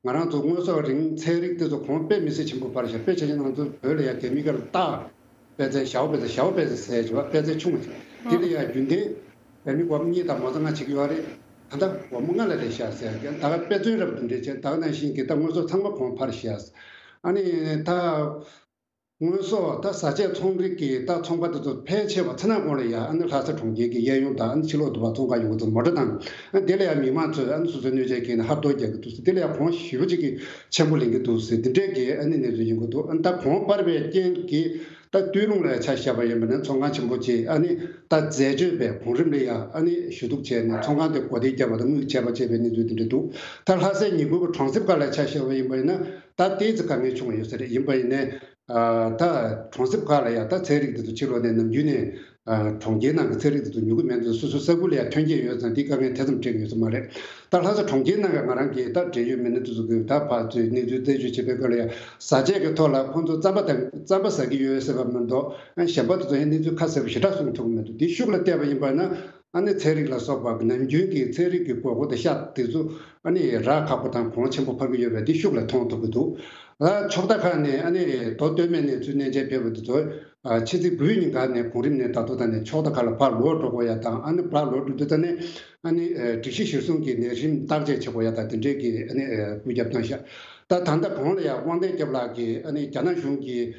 ང་རང་ཚོ་དངོས་ཟོག་རིན་ཚན་རིག་དེ་ཚོ་གོང་དཔེ་མི་སྲིད་ཆེན་པོ་འཕར་ཤག་དཔེ་བྱས་ན་ང་ཚོ་བོད་ལ་ཡ་རྒྱ་མི་སྒར་ཏག་པད་ཚལ་ཞའོ་པད་ཚལ་ཞའོ་པད་ཚལ་ཟེར་བྱས་པ་དཔེ་ཚལ་ཆུང་བ་ཅིག་དེ་ལ་ཡ་རྒྱུན་ལྡན་རྒྱ་མི་སྒོར་མོ་གཉིས་དང་མ་རྩ་ལྔ་བྱེད་ཀྱི་ཡོད་རེད། ད་ལྟ་སྒོར་མོ་ལྔ་ལ་རེད་ཤག་ཟེར་ཡ་ད་ག་དཔེ་མཚོན་རབ་ཏུ་འགྲེལ་བྱས། ད་ག་ནང་བཞིན་གྱི་ད་དངོས་ཟོག་ཚང་མ་གོང་འཕར་ཤག་ཨ་ནི་ད། དངོས་ཟོག་ད་བཟའ་ཆས་ཚོང་རིགས་ཀྱི་ད་ཚོང་པ་དེ་ཚོ་ཕལ་ཆེ་བ་མཚན་ནག་གོང་ལ་ཡ་ཨ་ནི་ལྷ་ས་གྲོང་ཁྱེར་གྱི་གཡས་གཡོན་དང་ཨ་ནི་ཕྱི་ལོགས་དུ་བ་ཚོང་ཁང་ཡོང་གི་འདུག་མོ་ཊ་དང་ཨ་དེ་ལ་ཡ་མི་མང་ཚོས་ཨ་ནི་སོ་སོའི་སྣོད་ཆས་གྱོན་ནས་ཧབ་ཐོབ་རྒྱག་གི་འདུག་ཟེར། དེ་ལ་ཡ་གོང་ཞེ་པོ་ཅིག་གི་ཆེན་པོ་ལེན་གི་འདུག་ཟེར། དེ་འདྲས་ཀྱི་ཨ་ནི་གནས་ཚུལ་ཡོང་གི་འདུག་ཨ་ནི་ད་གོང་སྤར་བའི་རྐྱེན་གྱིས་ད་སྟོད་ལུང་ལ་ཡ་ཆ་བཞག་པ་ཡིན་པ་ན་ཚོང་ཁང་ཆེན་པོ་ཅིག་ཨ་ནི་ད་འཛད་སྤྱོད་པས་གོང་རིམ་ལ་ཡ་ཨ་ནི་ཞུ་གཏུག་བྱས་ནས་ཚོང་ཁང་དེ་སྒོ་བདེ་བརྒྱབ་པ་དང་དངུལ་ཆད་པ་བཅད་པའི་གནས་ཚུལ་དེ་འདྲ་འདུག་ད་ལྷ་སའི་ཉེ་ཁུལ་གྱི་གྲོང་གསེབ་ཁག་ལ་ཆ་བཞག་པ་ཡིན་པ་ཡིན་ན། ད་ཏོག་ཙམ་དཀའ་ངལ་བྱུང་བ་ཡོད་ས་རེད། ཡིན་པ་ཡིན་ནའི་ཨ་ད་གྲོང་གསེབ་ཁག་ལ་ཡ་ད་ཚན་རིག་དེ་ཚོ་ཕྱི་ལོགས་ནས་ནམ་རྒྱུན་ནས་ གྲོང་ཁྱེར་ནང་གི་ཚན་རིག་དེ་ཚོ་ཉོ་གི་མེད་འདུག་སོ་སོའི་ས་ཁུལ་ལ་ཡང་ཐོན་སྐྱེད་ཡོད་ཙང་དེའི་དཀའ་ངལ་དེ་ཙམ་འཕྲད་ཀྱི་ཡོད་ས་མ་རེད། ད་ལྷ་ས་གྲོང་ཁྱེར་ནང་གི་ང་རང་གིས་ད་འབྲེལ་ཡོད་མི་སྣ་དེ་ཚོ་གིས་ད་ཕར་ཚུར་གནས་ཚུལ་རྩད་གཅོད་བྱེད་པའི་སྐབས་ལ་ཡང་བཟའ་ཆས་ཀྱི་ཐོག་ལ་ཁོང་ཚོ་རྩམ་པ་དང་རྩམ་པ་ཟ་གི་ཡོད་ཟེར་བ་མ་གཏོགས་གཞན་པ་དེ་ཚོ་ཡང་གནས་ཚུལ་ཁ་གསལ་པོ་ཞེ་དྲག་གསུང་ཐུབ་ཀྱི་མི་འདུག་དེ་ཤུགས་ལ་བལྟས་པ་ཡིན་པ་ན། ཨ་ནི་ཚན་རིག་ལ་སོགས་པ་ནམ་རྒྱུན་གྱི་ཚན་རིག་གི་དགོས་མཁོ་དང་ཤ་དེ་ཚོ་ཨ་ནི་རག་ཁག་པོ་དང་གོང་ཆེན་པོ་འཕར་གྱི་ཡོད་པ་འདི་ཤུགས་ལ་མཐོང་ཐུབ་ཀྱི་འདུག་ལ་ཕྱོགས་མཐའ་ཁག་ནས་ཨ་ནི་མདོ་སྟོད་སྨད་ནས་ཚུར་གནས་མཇལ་ཕེབས་པ་དེ་ཚོ་ཕྱི་ཚེས་དགུའི་ཉིན་ག་ནས་གོང་རིམ་ནས་ད་ལྟོ་ད་ནས་ཕྱོགས་མཐའ་ཁག་ལ་ཕར་ལོག་འགྲོ་དགོས་ཡ་དང་ཨ་ནི་ཕར་ལོག་འགྲོ་དུས་ད་ནས་ཨ་ནི་སྒྲིག་གཞི་གཞིར་བཟུང་གི་ནད་རིམས་བརྟག་དཔྱད་བྱེད་དགོས་ཡ་དང་དེ་འདྲས་ཀྱི་ཨ་ནི་བཀོད་ཁྱབ་བཏང་ཤག་ད་ད་ལྟ་གོང་ལ་ཡ་དབང་ལྡན་སྐྱབས་ལགས་ཀྱིས་ཨ་ནི་རྒྱ་ནག་གཞུང་གིས།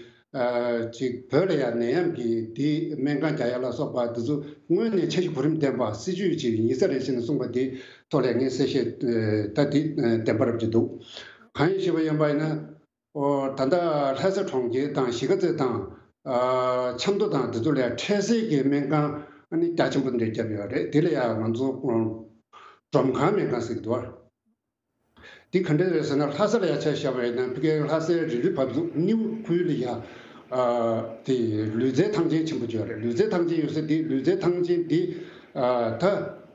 ཅིག་བོད་ལ་ཡང་ནད་ཡམས་ཀྱི་དེ་སྨན་ཁང་རྒྱག་ཡ་ལ་སོགས་པ་དེ་ཚོ་སྔོན་ནས་འཆར་གཞི་གོ་རིམ་ལྡན་པ་སྲིད་ཇུས་ཅིག་ཡིན་ས་རེད་ཟེར་ནས་གསུངས་པ་དེ་ཐོག་ལ་ངས་གསལ་བཤད་ད་དེ་བདེན་པ་རབ་ཅིག་འདུག་གང་ཡིན་ཞེས་པ་ཡིན་པ་ཡིན་ན། ད་ལྟ་ལྷ་ས་གྲོང་ཁྱེར་དང་གཞིས་ཀ་རྩེ་དང་ཆབ་མདོ་དང་དེ་ཚོ་ལ་ཡང་འཕྲལ་སེལ་གྱི་སྨན་ཁང་ཨ་ནི་རྒྱ་ཆེན་པོ་འདྲ་བརྒྱབ་ཡོད་རེད། དེ་ལ་ཡང་ང་ཚོ་སྒྲོམ་ཁང་སྨན་ཁང་ཟེར་གྱི་འདུག་འདི་ག་འདྲ་རེད་ཟེར་ན་ལྷ་ས་ལ་ཡ་ཆ་བཞག་པ་ཡིན་ན་ཕ་གིའི་ལྷ་སའི་རི་ལི་བབ་ལུག་སྣེའུ་ཁུལ་ལ་ཡ་དེ་ལུས་རྩལ་ཐང་ཆེན་ཆེན་པོ་ཅིག་ཡོད་རེད། ལུས་རྩལ་ཐང་ཆེན་ཡོད་ས་དེ་ལུས་རྩལ་ཐང་ཆེན་དེ་ད་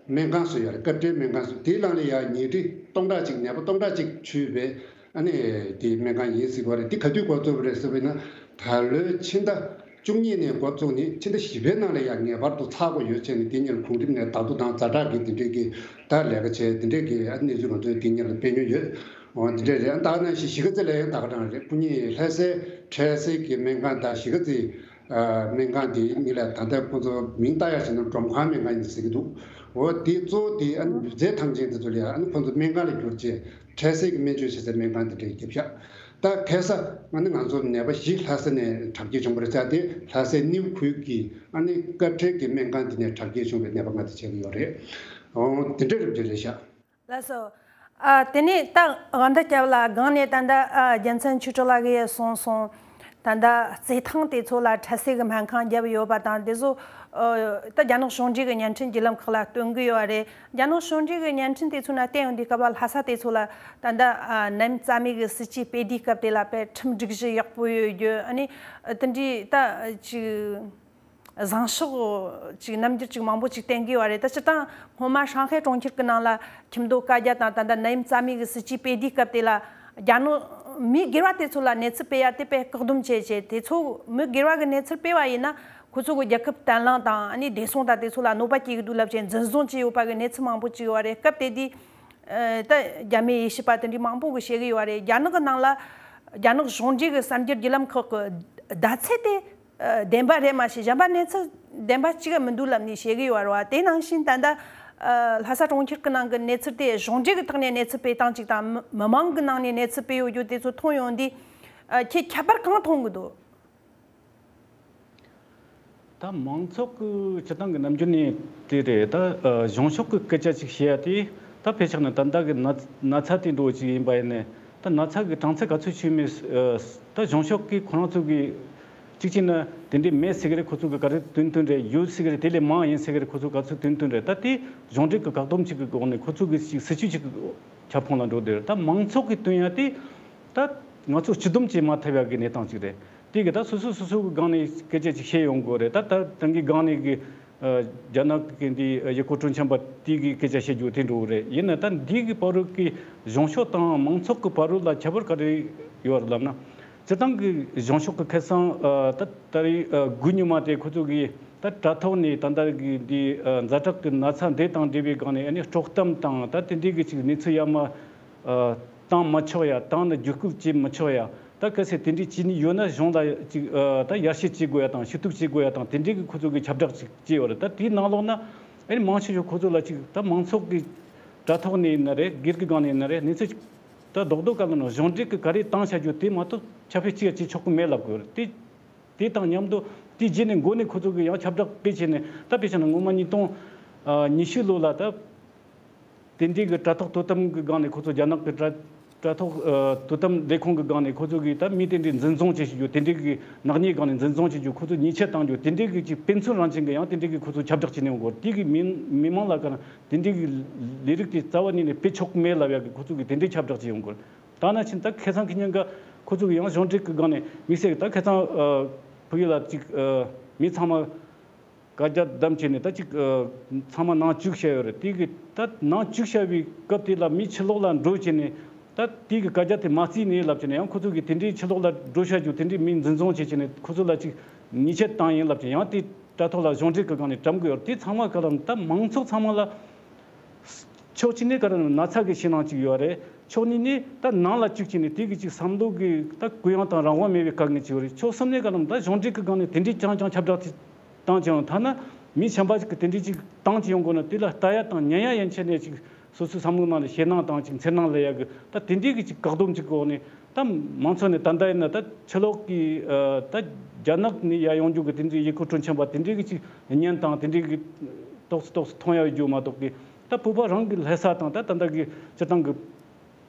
སྨན་ཁང་བཟོ་ཡ་རེད། སྐབས་འཕྲལ་སྨན་ཁང་བཟོ་དེ་ལང་ལ་ཡ་ཉལ་ཁྲི་སྟོང་ཕྲག་གཅིག་ནད་པ་སྟོང་ཕྲག་གཅིག་ཚུད་པའི་ཨ་ནི་དེ་སྨན་ཁང་ཡིན་ཟེར་གྱི་ཡོད་རེད། དེ་ག་དུས་འགོ་བཙུགས་པ་རེད་ཟེར་བ་ཡིན་ན་ད་ལོའི་ཕྱི་ཟླ་བཅུ་གཉིས་ནས་འགོ་བཙུགས་ནས་ཕྱི་ཟླ་བཞི་པའི་ནང་ལ་ཡང་ངེས་པར་དུ་ཚར་དགོས་ཡོད་ཅེས་ནས་དེ་ཉིན་གོང་རིམ་ནས་ད་དུང་དང་ཛ་དྲག་གི་དེ་འདྲས་ཀྱི་ད་ལས་ཀ་བྱས་དེ་འདྲས་ཀྱི་ཨ་གནས་ཚུལ་ང་ཚོས་དེ་ཉིན་ལ་སྤེལ་མྱོང་ཡོད། འོ་དེ་འདྲས་རེད། ད་ག་ནང་བཞིན་གཞིས་ཀ་རྩེ་ལ་ཡང་ད་ག་རང་རེད། སྐུ་ཉིད་ལྷ་སའི་འཕྲལ་སེལ་གྱི་སྨན་ཁང་དང་གཞིས་ཀ་རྩེའི་སྨན་ཁང་དེ་གཉིས་ལ་ད་ལྟ་ཁོང་ཚོ་མིང་བཏགས་ཡག་བྱས་ན་སྒྲོམ་ཁང་སྨན་ཁང་ཡིན་ཟེར་གྱི་འདུག་འོ་དེ་གཙོ་བོ་དེ་ཨ་ནི་ལུས་རྩལ་ཐང་ཆེན་དེ་ཚོ་ལ་ཡང་ཨ་ནི་ཁོང་ཚོ་སྨན་ཁང་ལ་བསྒྱུར་རྗེས། འཕྲལ་སེལ་གྱི་སྨན་བཅོས་བྱེད་སའི་སྨན་ཁང་དེ་འདྲ་བརྒྱབ་ཤག་ད་ཁ་སང་ཨ་ནི་ང་ཚོ་ནད་པ་བཞི་ལྷ་ས་ནས་དྲག་སྐྱེད་བྱུང་བ་རེད་ཟེར་ཏེ་ལྷ་སའི་སྣེའུ་ཁུལ་གྱི་ཨ་ནི་སྐབས་འཕྲལ་གྱི་སྨན་ཁང་དེ་ནས་དྲག་སྐྱེད་བྱུང་བའི་ནད་པ་ལྔ་དེ་བྱེད་ཀྱི་ཡོད་རེད། འོ་དེ་འདྲ་རེད་འདྲ་རེད་ཤག་ལགས་སོ། ཨ་དེ་ནས་ད་དབང་ཟླ་སྐྱབས་ལགས་སྒང་ནས་ད་ལྟ་ཨ་རྒྱལ་མཚན་ཆོས་གྲགས་ལགས་ཀྱིས་གསུངས་སོང་། ད་ལྟ་རྩེད་ཐང་དེ་ཚོ་ལ་འཕྲལ་སེལ་གྱི་སྨན་ཁང་བརྒྱབ་ཡོད་པ་དང་དེ་ཚོ་ཨ་ད་རྒྱ་ནག་གཞུང་འབྲེལ་གྱི་བརྙན་འཕྲིན་བརྒྱུད་ལམ་ཁག་ལ་སྟོན་གྱི་ཡོད་རེད། རྒྱ་ནག་གཞུང་འབྲེལ་གྱི་བརྙན་འཕྲིན་དེ་ཚོ་ན་བལྟས་ཡོང་དུས་སྐབས་ལ་ལྷ་ས་དེ་ཚོ་ལ་ད་ལྟ་ཨ་ནད་ཡམས་རྩ་མེད་ཀྱི་སྲིད་ཇུས་སྤེལ་དུས་སྐབས་དེ་ལ་དཔེ་ཁྲིམས་སྒྲིག་གཞི་ཡག་པོ་ཡོད་རྒྱུ་ཨ་ནི་དེ་འདྲའི་ད་ཅིག་བཟང་ཕྱོགས་ཅིག་རྣམ་འགྱུར་ཅིག་མང་པོ་ཅིག་བསྟན་གྱི་ཡོད་རེད། ད་སྤྱིར་བཏང་སྔོན་མ་ཧྲང་ཧའེ་གྲོང་ཁྱེར་གྱི་ནང་ལ་ཁྱིམ་སྡོད་བཀའ་རྒྱ་དང་ད་ལྟ་ནད་ཡམས་རྩ་མེད་ཀྱི་སྲིད་ཇུས་སྤེལ་དུས་སྐབས་དེ་ལ་རྒྱ་ནག་མི་སྒེར་བ་དེ་ཚོ་ལ་གནས་ཚུལ་སྤེལ་ཡ་དེ་དཔེ་བཀག་སྡོམ་བྱས་བྱས་དེ་ཚོ་མི་སྒེར་བ་གི་གནས་ཚུལ་སྤེལ་བ་ཡིན་ན་ཁོ་ཚོ་གི་རྒྱལ་ཁབ་བརྟན་ལྷིང་དང་ཨ་ནི་བདེ་སྲུང་དང་དེ་ཚོ་ལ་གནོད་པ་སྐྱེལ་གི་འདུག་ལབ་བྱས་འཛིན་བཟུང་བྱས་ཡོད་པ་གི་གནས་ཚུལ་མང་པོ་ཅིག་ཡོད་རེད། སྐབས་དེ་དུས་ད་རྒྱ་མིའི་དབྱེ་ཞིབ་པ་དེ་འདྲའི་མང་པོ་གི་བཤད་གི་ཡོད་རེད། རྒྱ་ནག་གི་ནང་ལ་རྒྱ་ནག་གཞུང་འབྲེལ་གི་གསར་འགྱུར་བརྒྱུད་ལམ་ཁག་གི་བརྡ་ཚད་དེ་བདེན་པ་རེད་མ་གཞི་གཞན་པ་གནས་ཚུལ་བདེན་པ་གཅིག་མི་འདུག་ལབ་ནས་བཤད་གི་ཡོད་རེད་བ། དེ་ནང་བཞིན་ད་ལྟ་ལྷ་ས་གྲོང་ཁྱེར་གི་ནང་གི་གནས་ཚུལ་དེ་གཞུང་འབྲེལ་གི་ཐོག་ནས་གནས་ཚུལ་སྤེལ་སྟངས་གཅིག་དང་མི་མི་མང་གི་ནང་ནས་གནས་ཚུལ་སྤེལ་ཡོད་རྒྱུ་དེ་ཚོ་མཐོང་ཡོང་དུས་ཁྱེད་ཁྱད་པར་གང་མཐོང་གི་འདུག་ད་མང་ཚོགས་ཀྱི་སྤྱི་བཏང་གི་རྣམ་འགྱུར་ནས་དེ་རེད། ད་གཞུང་ཕྱོགས་ཀྱི་སྐད་ཆ་ཅིག་བཤད་ཡ་དེ་ད་ཕལ་ཆེར་ན་ད་ལྟ་གི་ན་ན་ཚ་དེ་འདྲ་བོ་ཅིག་ཡིན་པ་ཡིན་ནའི་ད་ན་ཚ་གི་གྲངས་ཚད་ག་ཚོད་ཆེ་མེད་ད་གཞུང་ཕྱོགས་ཀྱི་ཁོ་རང་ཚོ་གི་གཅིག་བྱས་ན་དེ་འདྲའི་མེད་ཟེར་གི་རེད། ཁོ་ཚོ་གི་ག་རེ་སྟོན་སྟོན་རེད། ཡོད་ཟེར་གི་རེད། དེ་ལས་མང་ཡིན་ཟེར་གི་རེད། ཁོ་ཚོ་ག་ཚོད་སྟོན་སྟོན་རེད། ད་དེ་གཞུང་འབྲེལ་གྱི་བཀག་སྡོམ་ཅིག་གི་འོག་ནས་ཁོ་ཚོ་གི་ཅིག་སྲིད་ཇུས་ཅིག་གི་ཁྱབ་ཁོངས་ལ་འགྲོ་བསྡད་རེད། ད་མང་ཚོགས་ཀྱི་སྟོན་ཡ་དེ་ད་ང་ཚོ་སྤྱི་བསྡོམས་བྱེད་མ་ཐུབ་ཡག་གི་གནས་སྟངས་ཅིག་རེད། དེ་གི་ད་སོ་སོ་སོ་སོ་གི་སྒང་ནས་སྐད་ཆ་ཅིག་བཤད་ཡོང་དགོས་རེད། ད་ད་རང་གི་སྒང་ནས་གི་རྒྱ་ནག་གི་འདི་ཡུལ་སྐོར་སྤྲོ་འཆམ་པ་དེ་གི་སྐད་ཆ་བཤད་རྒྱུ་དེ་འདྲ་བོ་རེད། ཡིན་ན་ད་འདི་གི་བར་དུ་གི་གཞུང་ཕྱོགས་དང་མང་ཚོགས་ཀྱི་བར་དུ་ལ་ཁྱད་པར་ག་རེ་ཡོད་རེད་ལབ་ན། སྤྱིར་བཏང་གི་གཞུང་ཕྱོགས་ཀྱི་ཁ་སང་ད་ད་རེས་དགུ་ཉི་མ་དེ་ཁོ་ཚོ་གི་ད་དྲ་ཐོག་ནས་ད་ལྟ་གི་འདི་ཛ་དྲག་གི་ན་ཚ་འདི་དང་འབྲེལ་བའི་སྒང་ནས་ཨ་ནི་དཀྲོག་གཏམ་དང་ད་དེ་འདྲའི་གི་ཅིག་གནས་ཚུལ་ཡར་མར་བཏང་མི་ཆོག་ཡ། བཏང་ན་བརྒྱུད་སྐུལ་བྱེད་མི་ཆོག་ཡ། ད་གལ་སྲིད་དེ་འདྲའི་བྱེད་ནི་ཡོད་ན་གཞུང་ལ་ཅིག་ད་ཡར་ཞུ་བྱེད་དགོས་ཡ་དང་ཞུ་གཏུག་བྱེད་དགོས་ཡ་དང་དེ་འདྲའི་གི་ཁོ་ཚོ་གི་ཁྱབ་བསྒྲགས་ཅིག་བྱས་ཡོད་རེད། ད་དེའི་ནང་ལོགས་ན་ཨ་ནི་མང་ཆེ་ཤོས་ཁོ་ཚོ་ལ་ཅིག་ད་མང་ཚོགས་ཀྱི་དྲ་ཐོག་ནས་ཡིན་ན་རེད། སྒེར་གྱི་སྒང་ནས་ཡིན་ན་རེད། གནས་ཚུལ་ཅིག་ད་རྡོག་རྡོག་ག་ལ་ན་གཞུང་འབྲེལ་གྱི་ག་རེ་བཏང་བྱ་རྒྱུ་དེ་མ་གཏོགས་ཁྱབ་སྤེལ་ཅི་ཡ་བྱེད་ཆོག་གི་མེད་ལབ་དགོས་རེད། དེ་དེ་དང་མཉམ་དུ་དེ་རྗེས་ནས་འགོ་ནས་ཁོ་ཚོ་གི་ཡང་ཁྱབ་བསྒྲགས་སྤེལ་བྱས་ནས་ད་དཔེ་བཞག་ན་སྔོན་མ་ཉིས་སྟོང་ཉི་ཤུ་ལོ་ལ་ད་དེ་འདྲའི་གི་དྲ་ཐོག་དོ་དམ་གི་སྒང་ནས་ཁོ་ཚོ་རྒྱ་ནག་གི་དྲ་དྲ་ཐོག་དོ་དམ་ལས་ཁུངས་གི་སྒང་ནས་ཁོ་ཚོ་གི་ད་མི་དེ་འདྲའི་འཛིན་བཟུང་བྱེད་བཞིན་རྒྱུ། དེ་འདྲའི་གི་ནག་ཉེས་སྒང་ནས་འཛིན་བཟུང་བྱེད་རྒྱུ། ཁོ་ཚོ་ཉེས་ཆད་བཏང་རྒྱུ། དེ་འདྲའི་གི་ཅིག་དཔེ་མཚོན་རང་བཞིན་གི་ཡང་དེ་འདྲའི་གི་ཁོ་ཚོ་ཁྱབ་བསྒྲགས་བྱེད་ནས་ཡོང་གི་ཡོད་རེད། དེ་གི་མི་མི་མང་ལ་ག་རེ་དེ་འདྲའི་གི་ལས་རིགས་དེ་རྩ་བ་ཉིད་ནས་སྤེལ་ཆོག་གི་མེད་ལབ་ཡ་གི་ཁོ་ཚོ་གི་དེ་འདྲའི་ཁྱབ་བསྒྲགས་ཅིག་ཡོང་གི་རེད། ད་ནང་བཞིན་ད་ཁ་སང་ཁེ་ཉིན་ག་ཁོ་ཚོ་གི་ཡང་གཞུང་འབྲེལ་གི་སྒང་ནས་དམིགས་བསལ་གི་ད་ཁ་སང་ཨ་ཕ་གི་ལ་ཅིག་ཨ་མི་ཚང་མ་ བཀའ་རྒྱ་བསྡམས་བྱས་ནས་ད་ཅིག་ཨ་ཚང་མ་ནང་བཅུག་བྱས་ཡོད་རེད། དེ་གི་ད་ནང་བཅུག་བྱ་བའི་སྐབས་དེ་ལ་མི་ཕྱི་ལོགས་ལ་འགྲོ་བྱས་ནས་ད་དེ་གི་བཀའ་རྒྱ་དེ་མ་བརྩིས་ནས་ལབ་བྱས་ནས། ཡང་ཁོ་ཚོ་གི་དེ་འདྲའི་ཕྱི་ལོགས་ལ་འགྲོ་བྱ་རྒྱུ་དེ་འདྲའི་མི་འཛིན་བཟུང་བྱས་བྱས་ནས་ཁོ་ཚོ་ལ་ཅིག་ཉེས་ཆད་བཏང་ཡིན་ལབ་བྱས། ཡང་དེ་དྲ་ཐོག་ལ་གཞུང་འབྲེལ་གི་སྒང་ནས་བཀྲམ་གི་ཡོད་རེད། དེ་ཚང་མ་ག་རེ་ད་མང་ཚོགས་ཚང་མ་ལ། ཕྱོགས་གཅིག་ནས་ག་རེ་ན་ཚ་གི་ཞེད་སྣང་གཅིག་ཡོད་རེད། ཕྱོགས་གཉིས་ནས་ད་ནང་ལ་བཅུག་བྱས་ནས་དེ་གི་ཅིག་བསམ་བློ་གི་ད་གུ་ཡངས་དང་རང་དབང་མེད་པའི་དཀའ་ངལ་ཅིག་ཡོད་རེད། ཕྱོགས་གསུམ་ནས་ག་རེ་ད་གཞུང་འབྲེལ་གི་སྒང་ནས་དེ་འདྲའི་རྐྱང་རྐྱང་ཁྱབ་བསྒྲགས་བཏང་ཀྱང་ཐ་ན་མི་གཞན་པ་ཅིག་གི་དེ་འདྲའི་ཅིག་བཏང་ཅིག་ཡོང་དགོས་ན་དེ་ལ་ལྟ་ཡ་དང་ཉན་ཡ་ཡན་ཆད་ནས་ཅིག་སོ་སོའི་བསམ་བློ་ནང་ལ་ཞེད་སྣང་དང་ཅིག་འཚེར་སྣང་སླེབས་ཡ་གི་ད་དེ་འདྲའི་གི་ཅིག་བཀག་སྡོམ་ཅིག་གི་འོག་ནས། ད་མང་ཚོགས་ནས་ད་ལྟ་ཡིན་ན་ད་ཕྱི་ལོགས་ཀྱི་ཨ་ད་རྒྱ་ནག་ནས་ཡར་ཡོང་རྒྱུ་གི་དེ་འདྲའི་ཡུལ་སྐོར་སྤྲོ་འཆམ་པ་དེ་འདྲའི་གི་ཅིག་བརྙན་དང་དེ་འདྲའི་གི་ཏོག་ཙམ་ཏོག་ཙམ་མཐོང་ཡ་ཡོད་རྒྱུ་མ་གཏོགས་གི། ད་བོད་པ་རང་གི་ལྷ་ས་དང་ད་ད་ལྟ་གི་སྤྱིར་བཏང་གི་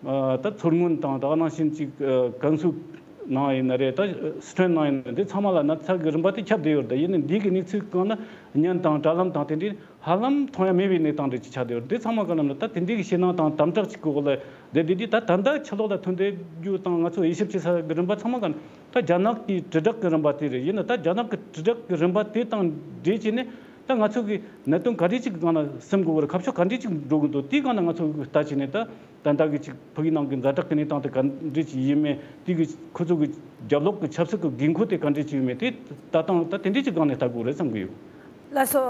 ཨ་ད་མཚོ་སྔོན་དང་ད་ག་ནང་བཞིན་ཅིག་ཨ་ཀན་སུའུ་ནང་ཡིན་ན་རེད། ད་སི་ཁྲོན་ནང་ཡིན་ན་རེད། འདི་ཚང་མ་ལ་ན་ཚ་གི་རིམ་པ་དེ་ཁྱབ་བསྡད་ཡོད་རེད། ད་ཡིན་ནའི་འདི་གི་གནས་ཚུལ་སྒང་ལ་བརྙན་དང་དྲ་ལམ་དང་དེ་འདྲའི་ཧ་ལམ་མཐོང་ཡ་མེད་པའི་གནས་སྟངས་རེ་ཅིག་ཆགས་བསྡད་ཡོད་རེད། འདི་ཚང་མ་ག་ལ་ན་ད་དེ་འདྲའི་གི་ཞེད་སྣང་དང་དམ་དྲག་ཅིག་གི་འོག་ལ་བསྡད་དེ། འདི་ད་ད་ལྟ་ཕྱི་ལོགས་ལ་ཐོན་བསྡད་རྒྱུ་དང་ང་ཚོ་དབྱེ་ཞིབ་བྱེད་ས་གི་རིམ་པ་ཚང་མ་ག་ལ་ད་རྒྱ་ནག་གི་དྲིལ་བསྒྲགས་གི་རིམ་པ་དེ་རེད། ཡིན་ན་ད་རྒྱ་ནག་གི་དྲིལ་བསྒྲགས་གི་རིམ་པ་དེ་དང་འབྲེལ་བྱས་ནས་ད་ང་ཚོ་གི་གནད་དོན་ག་འདྲ་ཅིག་གི་སྒང་ལ་སེམས་དགོས་པ་རེད། ཁ་ཕྱོགས་ག་འདྲ་ཅིག་འགྲོ་གི་འདུག་དེའི་སྒང་ལ་ང་ཚོ་གི་ལྟ་བྱས་ནས་ད་ད་ལྟ་གི་ཅིག་ཕ་གི་ནང་གི་ཛ་དྲག་གི་གནས་སྟངས་དེ་ག་འདྲ་ཅིག་ཡིན་མིན། དེ་གི་ཁོ་ཚོ་གི་རྒྱབ་ལོགས་གི་ཆབ་སྲིད་གི་དགོས་མཁོ་དེ་ག་འདྲ་ཅིག་ཡོད་མེད་དེ་ལྟ་སྟངས་ད་དེ་འདྲ་ཅིག་སྒང་ནས་ལྟ་དགོས་རེད་བསམ་གི་ཡོད། ལགས་སོ།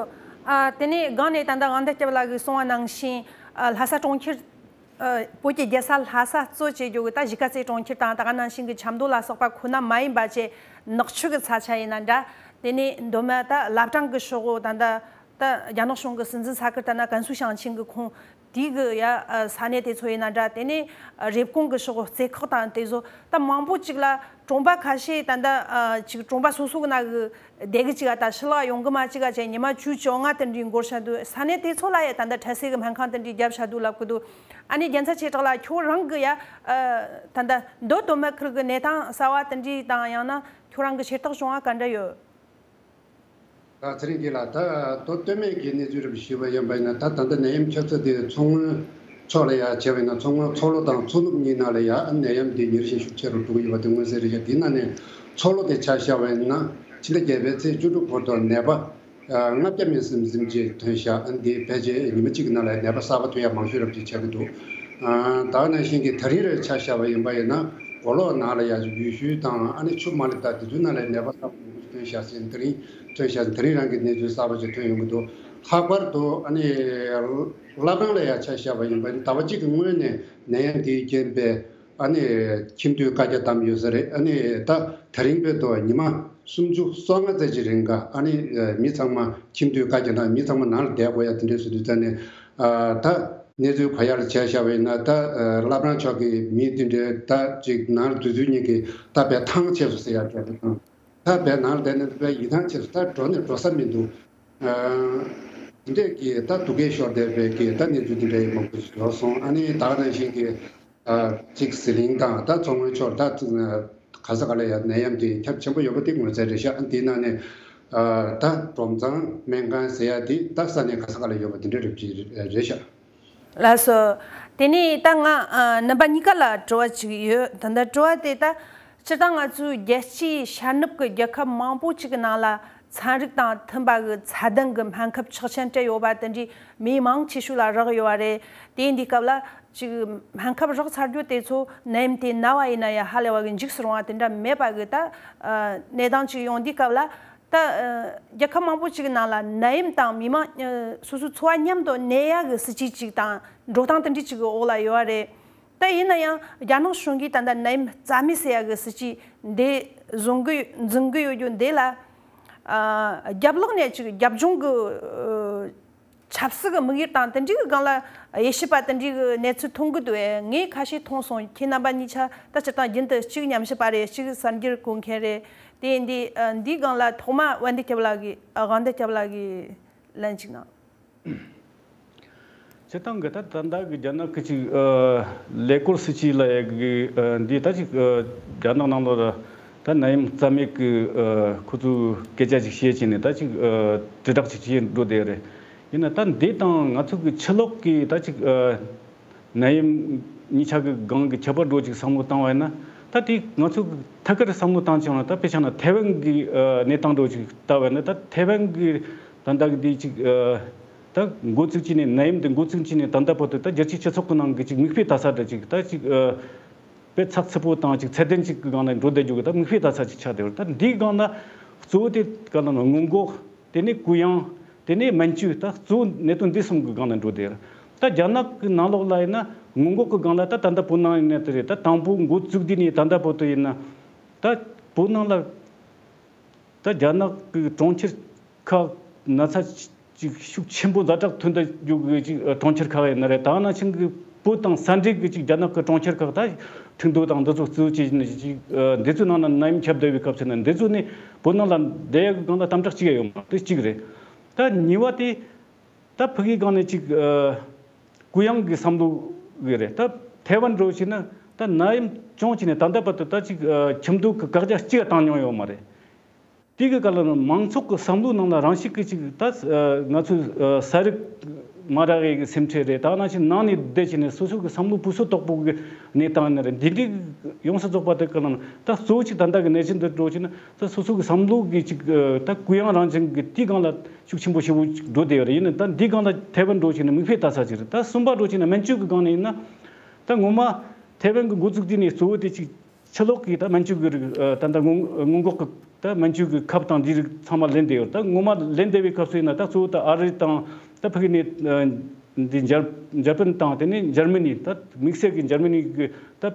ཨ་དེ་ནས་སྒང་ནས་ད་ལྟ་དབང་འདུས་སྐྱབས་ལགས་ཀྱིས་གསུངས་པ་ནང་བཞིན་ཨ་ལྷ་ས་གྲོང་ཁྱེར། ཨ་བོད་ཀྱི་རྒྱལ་ས་ལྷ་ས་གཙོ་བྱེད་རྒྱུ་གི་ད་གཞིས་ཀ་རྩེ་གྲོང་ཁྱེར་དང་ད་ག་ནང་བཞིན་གྱི་ཆབ་མདོ་ལ་སོགས་པ་ཁོ་ན་མ་ཡིན་པ་བཅས་ནག་ཆུ་གི་ས་ཆ་ཡིན་ན་འདྲ། དེ་ནས་མདོ་སྨད་ད་བླ་བྲང་གི་ཕྱོགས་ད་ལྟ་ད་རྒྱ་ནག་གཞུང་གི་སྲིད་འཛིན་ས་ཁུལ་ལྟར་ན་ཀན་སུའུ་ཞིང་ཆེན་གྱི་ཁོངས་དེའི་གི་ཡ་ཨ་ས་གནས་དེ་ཚོ་ཡིན་ན་འདྲ། དེ་ནས་ཨ་རེབ་གོང་གི་ཕྱོགས་རྩེ་ཁོག་དང་དེ་ཚོ་ད་མང་པོ་ཅིག་ལ་གྲོང་པ་ཁ་ཤས་ད་ལྟ་ཨ་ཅིག་གྲོང་པ་སོ་སོ་གི་ནང་གི་བསྡད་གི་ཅིག་ཨ་ད་ཕྱི་ལོགས་ཡོང་གི་མ་ཅིག་ཨ་བྱས་ཉི་མ་བཅུ་བཅོ་ལྔ་དེ་འདྲའི་འགོར་བཞག་འདུག་ས་གནས་དེ་ཚོ་ལ་ཡ་ད་ལྟ་འཕྲལ་སེལ་གི་སྨན་ཁང་དེ་འདྲའི་བརྒྱབ་བཞག་འདུག་ལབ་གི་འདུག་ཨ་ནི་རྒྱལ་མཚན་ཆེ་གྲགས་ལགས་ཁྱོད་རང་གི་ཡ་ཨ་ད་ལྟ་མདོ་སྟོད་སྨད་ཁུལ་གི་གནས་སྟངས་གསར་བ་དེ་འདྲའི་དང་ཡང་ན་ཁྱོད་རང་གི་ཤེས་རྟོགས་བྱུང་བ་ག་འདྲ་ཡོད། ད་ཚེ་རིང་སྐྱིད་ལགས། ད་མདོ་སྟོད་སྨད་ཀྱི་གནས་ཚུལ་རིགས་ཞུས་པ་ཡིན་པ་ཡིན་ན། ད་ད་ལྟ་ནད་ཡམས་ཁྱབ་ས་དེ་མཚོ་སྔོན་ཕྱོགས་ལ་ཡ་བྱས་པ་ཡིན་ན་མཚོ་སྔོན་མཚོ་ལྷོ་དང་མཚོ་ནུབ་གཉིས་ནང་ལ་ཡ་ནད་ཡམས་དེ་ཉིན་རེ་བཞིན་ཤུགས་ཆེ་རུ་འགྲོ་གི་ཡོད་པ་དེ་མངོན་གསལ་རེད་ཤག་དེའི་ནང་ནས་མཚོ་ལྷོ་དེ་ཆ་བཞག་པ་ཡིན་ན་ཕྱི་ཟླ་བརྒྱད་པའི་ཚེས་བཅུ་དྲུག་བར་དུ་ནད་པ་ལྔ་བརྒྱ་མི་ཟིན་ཟིན་ཅིག་ཐོན་ཤག་ཨ་ནི་དེ་ཕལ་ཆེར་ཉི་མ་གཅིག་གི་ནང་ལ་ནད་པ་གསར་པ་ཐོན་ཡ་མང་ཤོས་རབ་ཅིག་ཆགས་ཀྱི་འདུག་ཨ་ད་ག་ནང་བཞིན་གྱི་ད་རིང་རེ་ཆ་བཞག་པ་ཡིན་པ་ཡིན་ན་མགོ་ལོག་ནང་ལ་ཡ་ཡུལ་ཤུལ་དང་ཨ་ནི་ཆུ་དམར་ལི་དང་དེ་ཚོའི་ནང་ལ་ནད་པ་གསར་པ་མང་པོ་ཞིག་ཐོན་ཤག་ཟེར། ད་རིང་ཐོན་ཤག་ཟེར། ད་རིང་རང་གི་གནས་ཚུལ་གསར་པ་ཅིག་ཐོན་ཡོང་གི་འདུག་ལྷག་པར་དུ་ཨ་ནི་བླ་བྲང་ལ་ཡ་ཆ་བཞག་པ་ཡིན་པ་ཡིན་ན་ཟླ་བ་གཅིག་གི་སྔོན་ནས་ནད་ཡམས་དེའི་རྐྱེན་པས་ཨ་ནི་ཁྱིམ་སྡོད་བཀའ་རྒྱ་བསྡམས་ཡོད་ས་རེད། ཨ་ནི་ད་ད་རིང་བར་དུ་ཉི་མ་སུམ་ཅུ་སོ་ལྔ་ཙམ་ཅིག་རིང་ག་ཨ་ནི་མི་ཚང་མ་ཁྱིམ་སྡོད་བཀའ་རྒྱ་དང་མི་ཚང་མ་ནང་ལ་བསྡད་དགོས་ཡ་དེ་འདྲའི་བཟོ་དུས་ཙ་ནས། ཨ་ད་གནས་ཚུལ་གོ་ཡ་ལ་བྱས་བཞག་པ་ཡིན་ན་ད་ཨ་བླ་བྲང་ཕྱོགས་ཀྱི་མི་དེ་འདྲའི་ད་ཅིག་ནང་ལ་སྡོད་ཚུལ་གཉིས་ཀྱི་ད་བས་ཐང་ཆད་སོང་ཟེར་ཡ་གྲས་དང་། ད་བས་ནང་ལ་བསྡད་ནས་བས་ཡིད་ཐང་ཆད་སོང་། ད་འགྲོ་ནས་འགྲོ་ས་མི་འདུག་ཨ་དེ་འདྲས་ཀྱི་ད་སྡུག་སྐད་ཤོར་བསྡད་པའི་གི་ད་གནས་ཚུལ་དེ་འདྲ་ཡི་མང་པོ་ཞིག་ཡོད་སོང་། ཨ་ནི་ད་ག་ནང་བཞིན་གྱི་ཨ་ཅིག་ཟི་ལིང་དང་ད་མཚོ་སྔོན་ཕྱོགས་ད་ག་ས་ག་ལ་ཡ་ནད་ཡམས་དེ་ཁྱབ་ཆེན་པོ་ཡོད་པ་དེ་མངོན་གསལ་རེད་ཤག་ཨ་འདིའི་ནང་ནས་ཨ་ད་སྒྲོམ་ཚང་སྨན་ཁང་ཟེར་ཡ་དེ་ད་ས་གནས་ག་ས་ག་ལ་ཡོད་པ་དེ་འདྲ་རེད་ཀྱི་རེད་ཤག་ལགས་སོ། དེ་ནས་ད་ང་ཨ་རྣམ་པ་གཉིས་ཀ་ལ་དྲི་བ་ཅིག་ཡོད། ད་ལྟ་དྲི་བ་དེ་ད་སྤྱིར་བཏང་ང་ཚོའི་རྒྱལ་སྤྱིའི་ཤར་ནུབ་ཀྱི་རྒྱལ་ཁབ་མང་པོ་ཅིག་གི་ནང་ལ་ཚན་རིག་དང་མཐུན་པ་གི་ཚད་ལྡན་གྱི་སྨན་ཁབ་ཆོག་མཆན་སྤྲད་ཡོད་པ་དེ་འདྲའི་མི་མང་ཆེ་ཤོས་ལ་རག་ཡོད་པ་རེད། དེ་ཡིན་དུས་སྐབས་ལ་ཅིག་སྨན་ཁབ་རག་ཚར་རྒྱུ་དེ་ཚོ་ནད་ཡམས་དེ་ན་བ་ཡིན་ན་ཡང་ཧ་ལས་པ་གི་འཇིགས་སུ་རུང་བ་དེ་འདྲ་མེད་པ་གི་ད་ཨ་གནས་སྟངས་ཅིག་ཡོང་དུས་སྐབས་ལ། ད་ཨ་རྒྱལ་ཁབ་མང་པོ་ཅིག་གི་ནང་ལ་ནད་ཡམས་དང་མི་མང་ཨ་སོ་སོའི་འཚོ་བ་མཉམ་དུ་གནས་ཡག་གི་སྲིད་ཇུས་ཅིག་དང་འགྲོ་སྟངས་དེ་འདྲ་ཅིག་གི་འོག་ལ་ཡོད་པ་རེད། ད་ཡིན་ན་ཡང་རྒྱ་ནག་གཞུང་གིས་ད་ལྟ་ནད་ཡམས་རྩ་མེད་ཟེར་ཡག་གི་སྲིད་ཇུས་འདི་བཟུང་གི་འཛིན་གི་ཡོད་རྒྱུ་འདི་ལ་ཨ་རྒྱབ་ལོགས་ནས་ཅིག་རྒྱབ་ལྗོངས་ཀྱི་ཨ་ཆབ་སྲིད་ཀྱི་དམིགས་ཡུལ་དང་དེ་འདྲའི་གི་སྒང་ལ་དབྱེ་ཞིབ་པ་དེ་འདྲའི་གི་གནས་ཚུལ་མཐོང་གི་འདུག་ཨེ། ངས་ཁ་ཤས་མཐོང་སོང་། ཁྱེད་རྣམ་པ་གཉིས་ཆ་ད་སྤྱིར་བཏང་རྒྱུན་དུ་གཅིག་ཉམས་ཞིབ་པ་རེད། གཅིག་གསར་འགྱུར་གོ་མཁན་རེད། དེ་འདི་ཨ་འདིའི་སྒང་ལ་ཐོག་མ་དབང་འདུས་སྐྱབས་ལགས་ཀྱིས་ཨ་དབང་འདུས་སྐྱབས་ལགས་ཀྱིས་ལན་གཅིག་གནང་། སྤྱིར་བཏང་གི་ད་ད་ལྟ་གི་རྒྱ་ནག་གི་ཅིག་ཨ་ཀླད་ཀོར་སྲིད་ཇུས་ལབ་ཡག་གི་ཨ་འདི་ད་ཅིག་ཨ་རྒྱ་ནག་ནང་ལོགས་ལ་ད་ནད་ཡམས་རྩ་མེད་གི་ཨ་ཁོ་ཚོས་སྐད་ཆ་ཅིག་བཤད་བྱས་ནས་ད་ཅིག་ཨ་དྲིལ་བསྒྲགས་ཅིག་བྱས་འགྲོ་བསྡད་རེད། ཡིན་ན་ད་འདི་དང་ང་ཚོ་གི་ཕྱི་ལོགས་ཀྱི་ད་ཅིག་ཨ་ནད་ཡམས་གཉིས་ཆ་གི་སྒང་གི་ཁྱད་པར་འདྲ་ཅིག་བསམ་བློ་བཏང་བ་ཡིན་ན། ད་དེ་ང་ཚོ་གི་ཐད་ཀར་བསམ་བློ་བཏང་བྱུང་ན། ད་དཔེ་ཆ་ན་ཐའེ་ཝན་གི་ཨ་གནས་སྟངས་འདྲ་ཅིག་ལྟ་བ་ཡིན་ན། ད་ཐའེ་ཝན་གི་ ད་ལྟ་གི་འདི་ཅིག་ཨ་ད་འགོ་བཙུགས་བྱས་ནས་ནད་ཡམས་འདི་འགོ་བཙུགས་བྱས་ནས་ད་ལྟ་བར་དུ་ད་རྒྱལ་སྤྱིའི་སྤྱི་ཚོགས་ཀྱི་ནང་གི་ཅིག་མིག་དཔེ་ལྟ་ས་འདྲ་ཅིག་ད་ཅིག་ཨ་དཔེ་ཚགས་ཚུད་པོ་དང་ཅིག་ཚད་ལྡན་ཅིག་གི་སྒང་ནས་འགྲོ་བསྡད་རྒྱུ་གི་ད་མིག་དཔེ་ལྟ་ས་ཅིག་ཆགས་བསྡད་ཡོད། ད་འདིའི་སྒང་ན་གཙོ་བོ་དེ་ག་ལ་ན་སྔོན་འགོག་དེ་ནས་གུ་ཡངས། དེ་ནས་སྨན་བཅོས། ད་གཙོ་བོ་གནད་དོན་འདི་གསུམ་གྱི་སྒང་ནས་འགྲོ་བསྡད་ཡོད། ད་རྒྱ་ནག་གི་ནང་ལོགས་ལ་ཡིན་ན་སྔོན་འགོག་གི་སྒང་ལ་ད་ད་ལྟ་བོད་ནང་ཡིན་ན་དེ་རེད། ད་དང་པོ་འགོ་བཙུགས་དུས་ནས་ད་ལྟ་བར་དུ་ཡིན་ན་ད་བོད་ནང་ལ་ད་རྒྱ་ནག་གི་གྲོང་ཁྱེར་ཁག་ན་ཚ་ཅིག་ཤུགས་ཆེན་པོ་ཛ་དྲག་ཐོན་བསྡད་རྒྱུ་གི་ཅིག་གྲོང་ཁྱེར་ཁག་ཡིན་ན་རེད། ད་ནང་བཞིན་གྱི་བོད་དང་ས་འབྲེལ་གྱི་ཅིག་རྒྱ་ནག་གི་གྲོང་ཁྱེར་ཁག་ད་ཁྲིན་ཏུའུ་དང་འདི་ཚོ་གཙོ་བྱས་ནས་ཅིག་འདི་ཚོའི་ནང་ན་ནད་ཡམས་ཁྱབ་བསྡད་པའི་སྐབས་སུ་ན་འདི་ཚོ་ནི་བོད་ནང་ལ་བསྡད་ཡག་གི་སྒང་ལ་དམ་དྲག་བྱེད་ཡ་ཡོད་མ་རེད། དེ་གཅིག་རེད། ད་གཉིས་པ་དེ་ད་ཕ་གིའི་སྒང་ནས་ཅིག་ཨ་གུ་ཡངས་ཀྱི་བསམ་བློ་གི་རེད། ད་ཐའེ་ཝན་འདྲ་བོ་བྱས་ན་ད་ནད་ཡམས་བྱུང་བྱས་ནས་ད་ལྟ་བར་དུ་ད་ཅིག་ཨ་ཁྱིམ་སྡོད་ཀྱི་བཀག་རྒྱ་གཅིག་བཏང་མྱོང་ཡོད་མ་རེད། དེ་གི་སྐབས་ལ་མང་ཚོགས་ཀྱི་བསམ་བློའི་ནང་ལ་རང་ཤུགས་ཀྱི་ཅིག་ད་ཨ་ང་ཚོའི་ཨ་ས་རུབ་མ་རག་ཡས་ཀྱི་སེམས་ཁྲལ་རེད། ད་ནང་བཞིན་ནང་ནས་བསྡད་བྱས་ནས་སོ་སོ་གི་བསམ་བློ་ཕུན་སུམ་ཚོགས་པོ་གི་གནས་སྟངས་ནི་རེད། འདི་འདྲའི་ཡོངས་སུ་རྫོགས་པ་དེ་གི་ནང་ད་གཙོ་བོ་ཅིག་ད་ལྟ་གི་གནས་ཚུལ་འདི་འདྲ་བོ་བྱས་ན་ད་སོ་སོ་གི་བསམ་བློ་གི་ཅིག་ཨ་ད་གུ་ཡངས་རང་བཞིན་གྱི་དེའི་སྒང་ལ་ཤུགས་ཆེན་པོ་ཞེ་པོ་ཅིག་འགྲོ་བསྡད་ཡོད་རེད། ཡིན་ན་ད་འདིའི་སྒང་ལ་ཐའེ་ཝན་འདྲ་བོ་བྱས་ན་མིག་དཔེ་ལྟ་ས་ཅིག་རེད། ད་གསུམ་པ་འདྲ་བོ་བྱས་ན་སྨན་བཅོས་ཀྱི་སྒང་ནས་ཡིན་ན་ད་ངོ་མ་ཐའེ་ཝན་གྱི་འགོ་བཙུགས་དུས་ནས་གཙོ་བོ་དེ་ཅིག་ཕྱི་ལོགས་ཀྱི་ད་སྨན་བཅོས་ཀྱི་རིགས་ཨ་ད་ལྟ་སྔོན་སྔོན་འགོག་གི་ད་སྨན་བཅོས་ཀྱི་ཁབ་དང་འདིའི་རིགས་ཚང་མ་ལེན་བསྡད་ཡོད། ད་ངོ་མ་ལེན་བསྡད་པའི་སྐབས་སུ་ཡིན་ན་ད་གཙོ་བོ་ད་ཨ་རི་དང་ད་ཕ་གི་ནས་ཨ་འདི་འཇར་འཇར་པན་དང་དེ་ནས་འཇར་མ་ནི། ད་དམིགས་བསལ་གྱི་འཇར་མ་ནི་གི་ད་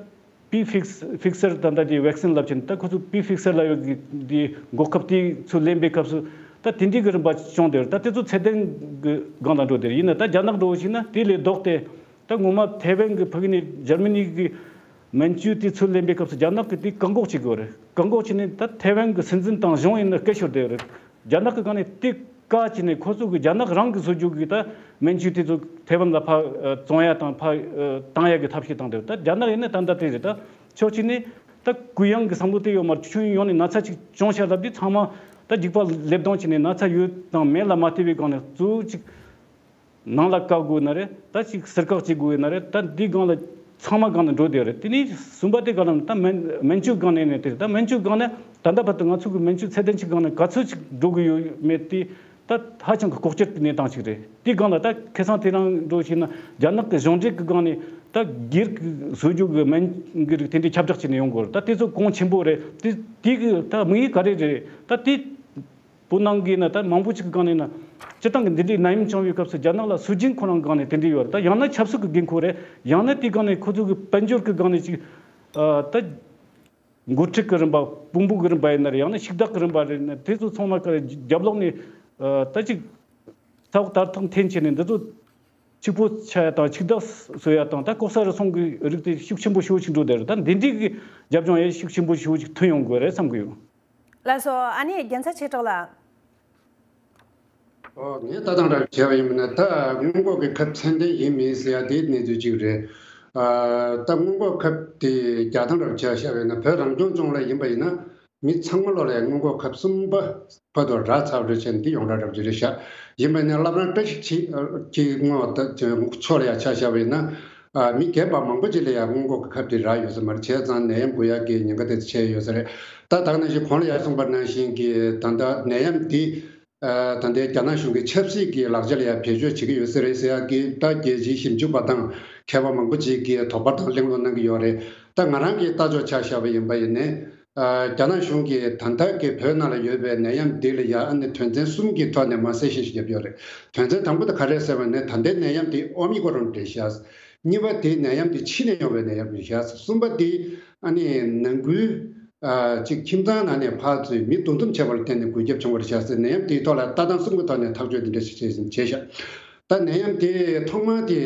པི་ཕིག་ཕིག་སར་ད་ལྟ་དེ་ཝེག་སིན་ལབ་ཅིང་ད་ཁོ་ཚོ་པི་ཕིག་སར་ལབ་ཡོད་གི་འདི་འགོག་ཁབ་དེ་ཚོ་ལེན་པའི་སྐབས་སུ་ད་དེ་འདྲའི་གི་རིམ་པ་བྱུང་བསྡད་ཡོད། ད་དེ་ཚོ་ཚད་ལྡན་གི་སྒང་ལ་འགྲོ་བསྡད་ཡོད། ཡིན་ན་ད་རྒྱ་ནག་འདྲ་བོ་ཞིག་ན་དེ་ལས་ལྡོག་སྟེ་ད་ངོ་མ་ཐའེ་ཝན་གི་ཕ་གི་ནས་འཇར་མ་ནི་གི་སྨན་བཅོས་དེ་ཚུར་ལེན་པའི་སྐབས་སུ་རྒྱ་ནག་གིས་དེ་བཀག་འགོག་བྱེད་དགོས་རེད། བཀག་འགོག་བྱས་ནས་ད་ཐའེ་ཝན་གི་སྲིད་འཛིན་དང་གཞུང་ཡིན་ན་སྐད་ཤོར་བསྡད་ཡོད་རེད། རྒྱ་ནག་གི་སྒང་ནས་དེ་བཀག་བྱས་ནས་ཁོ་ཚོ་གི་རྒྱ་ནག་རང་གི་བཟོ་རྒྱུ་གི་ད་སྨན་བཅོས་དེ་ཚོ་ཐའེ་ཝན་ལ་ཕར་ཨ་བཙོང་ཡ་དང་ཕར་ཨ་བཏང་ཡ་གི་ཐབས་ཤེས་བཏང་བསྡད་ཡོད། ད་རྒྱ་ནག་ཡིན་ན་ད་ལྟ་དེ་རེད། ད་ཕྱོགས་གཅིག་ནས་ད་གུ་ཡངས་གི་བསམ་བློ་དེ་ཡོད་མ་རེད། ཁྱོན་ཡོངས་ནས་ན་ཚ་ཅིག་བྱུང་ཤག་ལབ་དུས་ཚང་མ་ད་འཇིགས་པ་ལེབ་གདོང་བྱས་ནས་ན་ཚ་ཡོད་དང་མེད་ལ་མ་ལྟོས་པའི་སྒང་ནས་གཙོ་བོ་ཅིག་ནང་ལ་བཀག་དགོས་ན་རེད། ད་ཅིག་ཟུར་བཀག་བྱེད་དགོས་ཡོད་ན་རེད། ད་འདིའི་སྒང་ལ་ཚང་མ་སྒང་ལ་འགྲོ་བསྡད་ཡོད་རེད། དེ་ནས་གསུམ་པ་དེ་ག་ལ་ད་སྨན་སྨན་བཅོས་སྒང་ནས་ནས་དེ་རེད། ད་སྨན་བཅོས་སྒང་ནས་ད་ལྟ་བར་དུ་ང་ཚོ་གི་སྨན་བཅོས་ཚད་ལྡན་གཅིག་སྒང་ནས་ག་ཚོད་ཅིག་འགྲོ་གི་ཡོད་མེད་དེ་ད་ཧ་ཅང་གི་ལྐོག་གྱུར་གྱི་གནས་སྟངས་ཤིག་རེད། དེའི་སྒང་ལ་ད་ཁ་སང་དེ་རིང་འགྲོ་ཞིག་ན་རྒྱ་ནག་གི་གཞུང་འབྲེལ་གྱི་སྒང་ནས་ད་སྒེར་གྱི་བཟོ་རྒྱུ་གི་སྨན་གྱི་རིགས་དེ་འདྲའི་ཁྱབ་བསྒྲགས་བྱས་ནས་ཡོང་གི་ཡོད་རེད། ད་དེ་ཚོ་གོང་ཆེན་པོ་རེད། དེ་དེ་གི་ད་དམིགས་ཡུལ་ག་རེ་རེད། ད་དེ་བོད་ནང་གི་ན་ད་མང་པོ་ཅིག་གི་སྒང་ནས་ན་སྤྱིར་བཏང་གི་འདི་འདྲའི་ནད་ཡམས་བྱུང་བའི་སྐབས་སུ་རྒྱ་ནག་ལ་སུན་འབྱིན་ཁོ་རང་སྒང་ནས་དེ་འདྲ་ཡོད་རེད། ད་ཡང་ན་ཆབ་སྲིད་ཀྱི་འགན་ཁུར་རེད། ཡང་ན་དེའི་སྒང་ནས་ཁོ་ཚོ་གི་དཔལ་འབྱོར་གྱི་སྒང་ནས་ཅིག་ཨ་ད་འགོ་ཁྲིད་ཀྱི་རིམ་པ་དཔོན་པོ་གི་རིམ་པ་ཡིན་ན་རེད། ཡང་ན་ཕྱུག་བདག་གི་རིམ་པ་རེད་ན་དེ་ཚོ་ཚང་མ་གི་རྒྱབ་ལོགས་ནས་ཨ་ད་ཅིག་ས་འོག་དར་ཐང་འཐེན་བྱས་ནས་འདི་ཚོ་ཕྱུག་པོ་ཆགས་ཡ་དང་ཕྱུག་བདག་བཟོ་ཡ་དང་ད་ལྐོག་ཟ་རུལ་སུངས་ཀྱི་རིགས་དེ་ཤུགས་ཆེན་པོ་ཞེ་པོ་ཅིག་འགྲོ་བསྡད་རེད། ད་འདི་འདྲའི་གི་རྒྱབ་ལྗོངས་ཡང་ཤུགས་ཆེན་པོ་ཞེ་པོ་ཅིག་ཐོན་ཡོང་དགོས་རེད་བསམ་གི་ཡོད། ལགས་སོ། ཨ་ནི་རྒྱལ་མཚན་ཆོས་གྲགས་ལགས། ཨོ། ངས་ལྟ་སྟངས་འདྲ་བྱས་པ་ཡིན་ན་ད་སྔོན་འགོག་གི་ཁབ་ཚད་ལྡན་ཡིན་མིན་ཟེར་ཡ་དེའི་གནས་ཚུལ་གཅིག་རེད། ཨ་ད་སྔོན་འགོག་ཁབ་དེ་རྒྱག་སྟངས་འདྲ་བྱས་བཞག་པ་ཡིན་ན་བོད་རང་སྐྱོང་ལྗོངས་ལ་ཡིན་པ་ཡིན་ན་མི་ཚང་མ་ལོ་ལ་ཡ་སྔོན་འགོག་ཁབ་གསུམ་པ་བར་དུ་རག་ཚར་བ་རེད་བྱས་ནས་འདི་ཡོངས་གྲགས་འདྲ་བྱས་རེད་བཞག་ཡིན་པ་ཡིན་ན་བླ་བྲང་བཀྲ་ཤིས་འཁྱིལ་གྱི་སྔོན་ད་ཕྱོགས་ལ་ཡ་ཆ་བཞག་པ་ཡིན་ན། ཨ་མི་རྒན་པ་མང་པོ་ཅིག་ལ་ཡང་སྔོན་འགོག་གི་ཁབ་དེ་རག་ཡོད་ས་མ་རེད། བྱས་ཙང་ནད་ཡམས་འགོ་ཡག་གི་ཉེན་ཁ་དེ་ཚོ་ཆེ་ཡོད་ས་རེད། ད་ད་ག་ནང་བཞིན་གོང་ལ་ཡར་གསུངས་པ་ནང་བཞིན་གྱི་ད་ལྟ་ནད་ཡམས་འདི་ཨ་ད་ལྟའི་རྒྱ་ནག་གཞུང་གི་ཆབ་སྲིད་ཀྱི་ལག་ཆ་ལ་ཡང་བེད་སྤྱོད་བྱེད་ཀྱི་ཡོད་ས་རེད་ཟེར་ཡག་གི་ད་རྒྱལ་སྤྱིའི་ཞིབ་འཇུག་པ་དང་མཁས་པ་མང་པོ་ཅིག་གིས་དོགས་པ་དང་གླེང་སློང་གནང་གི་ཡོད་རེད། ད་ང་རང་གིས་ལྟ་ཕྱོགས་ཆ་བཞག་པ་ཡིན་པ་ཡིན་ནའི། ཨ་རྒྱ་ནག་གཞུང་གིས་ད་ལྟ་གི་བོད་ནང་ལ་ཡོད་པའི་ནད་ཡམས་འདི་ལ་ཡང་ཨ་ནི་དོན་ཚན་གསུམ་གྱི་ཐོག་ནས་མར་གསལ་བཤད་ཞིག་བརྒྱབ་ཡོད་རེད། དོན་ཚན་དང་པོ་དེ་ག་རེ་ཟེར་བ་ནི་ད་ལྟའི་ནད་ཡམས་འདི་ཨོ་མི་ཀོ་རོན་རེད་ཤག་གཉིས་པ་དེ་ནད་ཡམས་འདི་ཕྱི་ནས་ཡོང་བའི་ནད་ཡམས་རེད་ཤག་གསུམ་པ་དེ་ཨ་ནི་ནང་ཁུལ་ཨ་ཅིག་ཁྱིམ་ཚང་ནང་ནས་ཕར་ཚུར་མི་འདུ་འཛོམས་བྱས་པ་ལ་བརྟེན་ནས་འགོས་ཁྱབ་བྱུང་བ་རེད་ཤག་ཟེར། ནད་ཡམས་དེའི་ཐོག་ལ་ལྟ་སྟངས་གསུམ་གྱི་ཐོག་ནས་ཐག་གཅོད་འདི་འདྲ་ཞིག་བྱས་བྱས་ཤག་ད་ནད་ཡམས་དེ་ཐོག་མར་དེ་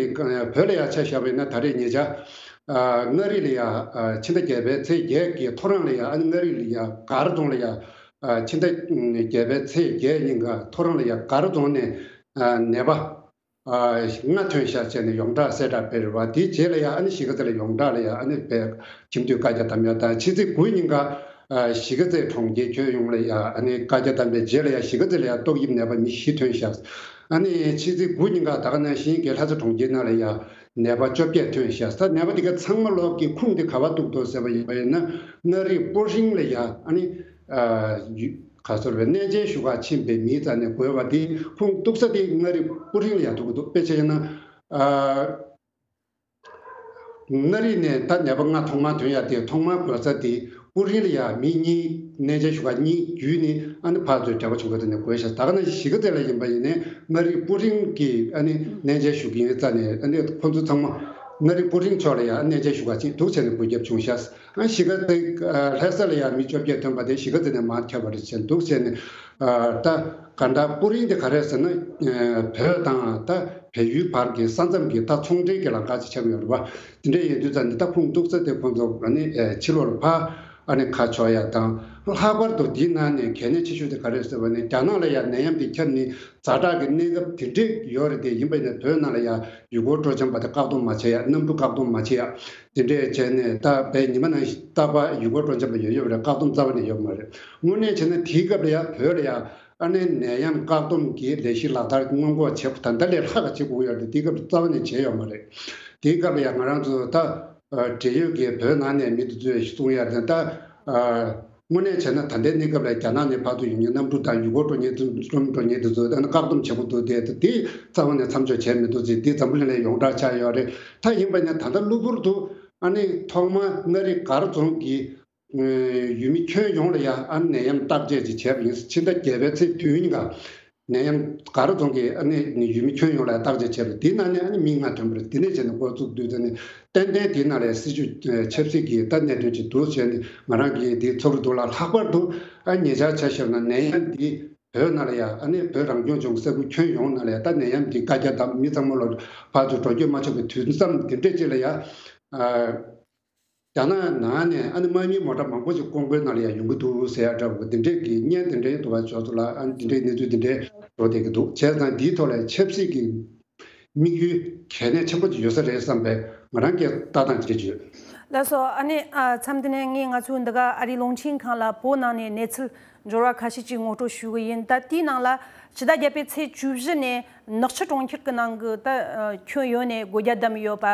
བོད་ལ་ཡང་ཆ་བཞག་པ་ཡིན་ན་ད་རེས་ཉེ་ཆར་ཨ་མངའ་རིས་ལ་ཡང་ཨ་ཕྱི་ཟླ་བརྒྱད་པའི་ཚེས་བརྒྱད་ཀྱི་ཐོ་རངས་ལ་ཡང་ཨ་ནི་མངའ་རིས་ལ་ཡང་མགར་རྫོང་ལ་ཡང་ཨ་ཕྱི་ཟླ་བརྒྱད་པའི་ཚེས་བརྒྱད་ཉིན་ཀ་ཐོ་རངས་ལ་ཡང་མགར་རྫོང་ནས་ཨ་ནད་པ་ཨ་ལྔ་ཐོན་ཤག་བྱས་ནས་ཡོངས་གྲགས་གསལ་བསྒྲགས་སྤེལ་བ་དེའི་རྗེས་ལ་ཡང་ཨ་ནི་གཞིས་ཀ་རྩེ་ལ་ཡོངས་གྲགས་ལ་ཡང་ཨ་ནི་བས་ཁྱིམ་སྡོད་བཀའ་རྒྱ་བསྡམས་ཡ་དང་ཕྱི་ཚེས་དགུ་ཉིན་ཀ་ཨ་གཞིས་ཀ་རྩེ་གྲོང་ཁྱེར་ཁྱོན་ཡོངས་ལ་ཡང་ཨ་ནི་བཀའ་རྒྱ་བསྡམས་པའི་རྗེས་ལ་ཡང་གཞིས་ཀ་རྩེ་ལ་ཡང་ཏོག་དབྱིབས་ནད་པ་མི་བཞི་ཐོན་ཤག་ཨ་ནི་ཕྱི་ཚེས་དགུ་ཉིན་ཀ་ད་ག་ནང་བཞིན་གྱི་ལྷ་ས་གྲོང་ཁྱེར་ནང་ལ་ཡང་ནད་པ་བཅོ་བརྒྱད་ཐོན་ཤག་ད་ནད་པ་དེ་ག་ཚང་མ་ལོག་གི་ཁུངས་དེ་ག་བ་གཏུགས་འདུག་ཟེར་བ་ཡིན་པ་ཡིན་ན་མངའ་རིས་སྤོ་རིང་ལ་ཡང་ཨ་ནི་ཨ་ཡུ་ ག་ཚོད་རེད། གནས་མཇལ་ཞུ་ག་ཕྱིན་པའི་མིའི་རྩ་ནས་དགོས་པ་དེ་ཁུངས་གཏུགས་ས་དེ་མངའ་རིས་སྤུ་རིང་ལ་ཡ་ཐུག་གི་འདུག་དཔེ་ཆ་ཡིན་ན། ཨ། མངའ་རིས་ནས་ད་ནད་པ་ལྔ་ཐོག་མར་ཐོན་ཡ་དེ་ཐོག་མར་དགོས་ས་དེ་སྤུ་རིང་ལ་ཡ་མི་གཉིས་གནས་མཇལ་ཞུ་ག་གཉིས་བརྒྱུད་ནས་ཨ་ནི་ཕར་ཚུར་འབྲེལ་བ་བྱུང་གི་དེ་ནས་དགོས་ཤག་ད་ག་ནང་བཞིན་གཞིས་ཀ་རྩེ་ལ་ཡིན་པ་ཡིན་ནའི་མངའ་རིས་སྤུ་རིང་གི་ཨ་ནི་གནས་མཇལ་ཞུ་གི་ཡིན་རྩ་ནས་ཨ་ནི་ཁོ་ཚོ་ཚང་མ་མངའ་རིས་སྤུ་རིང་ཕྱོགས་ལ་ཡ་གནས་མཇལ་ཞུ་ག་ཅིག་འདུག་བྱས་ནས་འགོས་ཁྱབ་བྱུང་ཤག་ཨ་གཞིས་ཀ་རྩེ་ལྷ་ས་ལ་ཡ་མི་བཅོ་བརྒྱད་ཐོན་པ་དེ་གཞིས་ཀ་རྩེ་ནས་མར་ཁྱབ་པ་རེད་བྱས་འདུག་བྱས་ནས། ད་ག་འདྲ་སྤུ་རིང་དེ་ག་རེ་ཟེར་ན། བོད་དང་ད་བལ་ཡུལ་བར་གྱི་ས་མཚམས་ཀྱི་ད་ཚོང་འབྲེལ་གྱི་ལམ་ཁ་ཅིག་ཆགས་ཡོད་རེད་པ། དེ་འདྲ་ཡིན་དུས་ཙང་འདི་ད་ཁུངས་གཏུགས་ས་དེ་ཁོང་ཚོ་ཨ་ནི་ཕྱི་ལོགས་ལ་ཕར་ཨ་ནི་ཁ་ཕྱོགས་ཡ་དང་། ལྷག་པར་དུ་འདིའི་ནང་ནས་གལ་གནད་ཆེ་ཤོས་དེ་ག་རེ་ཟེར་བ་ནི་རྒྱ་ནག་ལ་ཡ་ནད་ཡམས་དེ་ཁྱབ་ནས་ཛ་དྲག་གི་གནས་སྐབས་དེ་འདྲས་ཡོད་རེད་དེ། ཡིན་པ་ཡིན་ན་བོད་ནང་ལ་ཡ་ཡུལ་སྐོར་སྤྲོ་འཆམ་པ་དེ་བཀག་སྡོམ་མ་བྱས་ཡ། གནམ་གྲུ་བཀག་སྡོམ་མ་བྱས་ཡ། དེ་འདྲས་བྱས་ནས་ད་བས་ཉི་མ་ནང་བཞིན་རྟག་པར་ཡུལ་སྐོར་སྤྲོ་འཆམ་པ་ཡོད་ཡོད་རེད། བཀག་སྡོམ་རྩ་བ་ནས་ཡོད་མ་རེད། དངོས་གནས་བྱས་ན་དེའི་སྐབས་ལ་ཡང་བོད་ལ་ཡང་ཨ་ནེ་ནད་ཡམས་བཀག་སྡོམ་གྱི་ལས་གཞི་ལག་བསྟར་སྔོན་འགོག་བྱེད་དགོས། ད་ལྟ་ལས་ལྷག་ག་བྱེད་དགོས་ཡོད་རེད། དེའི་སྐབས་ལ་རྩ་བ་ནས་བྱས་ཡོད་མ་རེད། དེའི་སྐབས་ལ་ཡང་ང་རང་ཚོ་ད་འབྲེལ་ཡོད་ཀྱི་བོད་ནང་ནས་མི་དེ་ཚོས་གསུང་ཡ་དེ་ད། དངོས་གནས་བྱས་ན་ད་ལྟའི་གནས་སྐབས་ལ་རྒྱ་ནག་ནས་ཕར་ཚུར་ཡོང་མཁན་གནམ་གྲུ་དང་ཡུལ་སྐོར་འགྲོ་མཁན་དེ་ཚོ་འགྲོ་མཁན་དེ་ཚོ་ད་ནི་བཀག་སྡོམ་བྱེད་དགོས་འདུག་དེ་དེ་རྩ་བ་ནས་མཚམས་འཇོག་བྱས་མི་འདུག་ཟེར། འདི་འཛམ་བུ་གླིང་ལ་ཡོངས་གྲགས་ཆགས་ཡོད་རེད། ད་ཡིན་པ་ཡིན་ན་ད་ལྟ་གློ་བུར་དུ་ཨ་ནི་ཐོག་མར་མངའ་རིས་སྒར་རྫོང་གི་ཡུལ་མི་ཁྱོན་ཡོངས་ལ་ཡ་ཨ་ནི་ནད་ཡམས་བརྟག་དཔྱད་ཅིག་བྱས་པ་ཡིན། ཕྱི་ཟླ་བརྒྱད་པའི་ཚེས་བདུན་ཉིན་ཀ་ནད་ཡམས་སྒར་རྫོང་གི་ཨ་ནི་ཡུལ་མི་ཁྱོན་ཡོངས་ལ་བརྟག་དཔྱད་བྱས་པ་རེད། དེའི་ནང་ནས་ཨ་ནི་མི་ལྔ་ཐོན་པ་རེད། དེ་ནས་བྱས་ནས་འགོ་བཙུགས་དུས་ད་ནི་ཏན་ཏན་དེའི་ནང་ལ་སྲིད་ཇུས་ཆབ་སྲིད་ཀྱི་ད་གནད་དོན་ཅིག་འདུག་བྱས་ནས་ང་རང་གིས་དེ་ཚོར་གྱི་འདུག་ལ། ལྷག་པར་དུ་ཨ་ཉེ་ཆར་ཆ་བཞག་ན་ནད་ཡམས་འདི་བོད་ནང་ལ་ཡ་ཨ་ནི་བོད་རང་སྐྱོང་ལྗོངས་ས་ཁུལ་ཁྱོན་ཡོངས་ནང་ལ་ཡ་ད་ནད་ཡམས་འདི་བཀའ་རྒྱ་བཏང་མི་ཚང་མ་ལོ་ཕར་ཚུར་འགྲོ་སྐྱོད་མ་ཆོག་པའི་དུས་མཚམས་འདི་འདྲ་ཅིག་ལ་ཡ། རྒྱ་ནག་ནང་ནས་ཨ་ནི་དམག་མི་མོ་ཊ་མང་པོ་ཞིག་ཀོང་པོའི་ནང་ལ་ཡང་ཡོང་གི་འདུག་ཟེར་ཡ་འདྲ་བོ་འདི་འདྲས་ཀྱི་བརྙན་འདི་འདྲའི་འདུག་བ་ཅོག་ཚོ་ལ་ཨ་ནི་འདི་འདྲའི་གནས་ཚུལ་འདི་འདྲས་འགྲོ་བསྡད་ཀྱི་འདུག་བྱས་ཙང་འདིའི་ཐོག་ལ་ཆབ་སྲིད་ཀྱི་དམིགས་ཡུལ་གལ་གནད་ཆེན་པོ་ཅིག་ཡོད་ས་རེད་བསམ་པའི་ང་རང་གི་ལྟ་སྟངས་ཅིག་བརྗོད། ལགས་སོ། ཨ་ནི་ཨ་མཚམས་འདི་ནས་ངས་ང་ཚོའི་འདི་ག་ཨ་རིའི་རླུང་འཕྲིན་ཁང་ལ་བོད་ནང་ནས་གནས་ཚུལ་འབྱོར་བ་ཁ་ཤས་ཅིག་ངོ་སྤྲོད་ཞུ་གི་ཡིན། ད་དེའི་ནང་ལ་ཕྱི་ཟླ་བརྒྱད་པའི་ཚེས་བཅུ་བཞི་ནས་ནག་ཆུ་གྲོང་ཁྱེར་གྱི་ནང་གི་ད་ཁྱོན་ཡོངས་ནས་སྒོ་རྒྱ་བསྡམས་ཡོད་པ།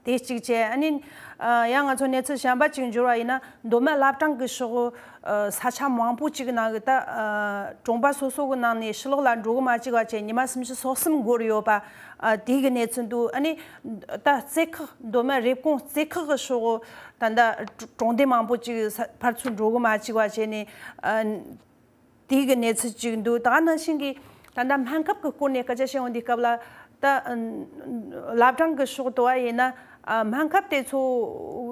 དེ་གཅིག་བྱས། ཨ་ནི་ཡང་ང་ཚོ་གནས་ཚུལ་གཞན་པ་གཅིག་འབྱོར་བ་ཡིན་ན། མདོ་སྨད་བླ་བྲང་གི་ཕྱོགས་ས་ཆ་མང་པོ་གཅིག་ནང་གི་ད་གྲོང་པ་སོ་སོ་གི་ནང་ནས་ཕྱི་ལོགས་ལ་འགྲོ་གི་མ་བཅུག་པ་བྱས་ཉི་མ་སུམ་ཅུ་སོ་གསུམ་འགོར་ཡོད་པ། དེ་གི་གནས་ཚུལ་འདུག་ཨ་ནི་ད་རྩེ་ཁག་མདོ་སྨད་རེབ་གོང་རྩེ་ཁག་གི་ཕྱོགས་ད་ད་གྲོང་སྡེ་མང་པོ་གཅིག་ཕར་ཚུར་འགྲོ་གི་མ་བཅུག་པ་བྱས་ནས། དེའི་གི་གནས་ཚུལ་ཅིག་འདུག་ད་ག་ནང་བཞིན་གྱི་ད་ལྟ་སྨན་ཁབ་ཀྱི་སྐོར་ནས་སྐད་ཆ་བཤད་ཡོང་དུས་སྐབས་ལ། ད་ཨ་བླ་བྲང་གི་ཕྱོགས་དུ་བ་ཡིན་ན་ཨ་སྨན་ཁབ་དེ་ཚོ་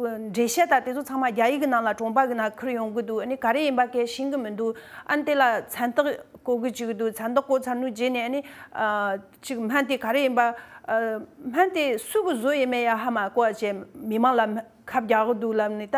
འགྲེལ་བཤད་ད་དེ་ཚོ་ཚང་མ་རྒྱ་ཡིག་གི་ནང་ལ་གྲོང་པ་གི་ནང་ཁུར་ཡོང་གི་འདུག་ཨ་ནི་ག་རེ་ཡིན་པ་གས་ཤེས་གི་མི་འདུག་ཨ་ནི་དེ་ལ་མཚན་རྟགས་བཀོད་གི་བཅུག་གི་འདུག་མཚན་རྟགས་བཀོད་ཚར་ནུས་རྗེས་ནས་ཨ་ནི་ཨ་ཅིག་སྨན་དེ་ག་རེ་ཡིན་པ། ཨ་སྨན་དེ་སུ་གི་བཟོ་ཡིན་མེད་ཡ་ཧ་མ་གོ་བ་བྱས་མི་མང་ལ་ཁ་བརྒྱག་གི་འདུག་ལབ་ནས་ད་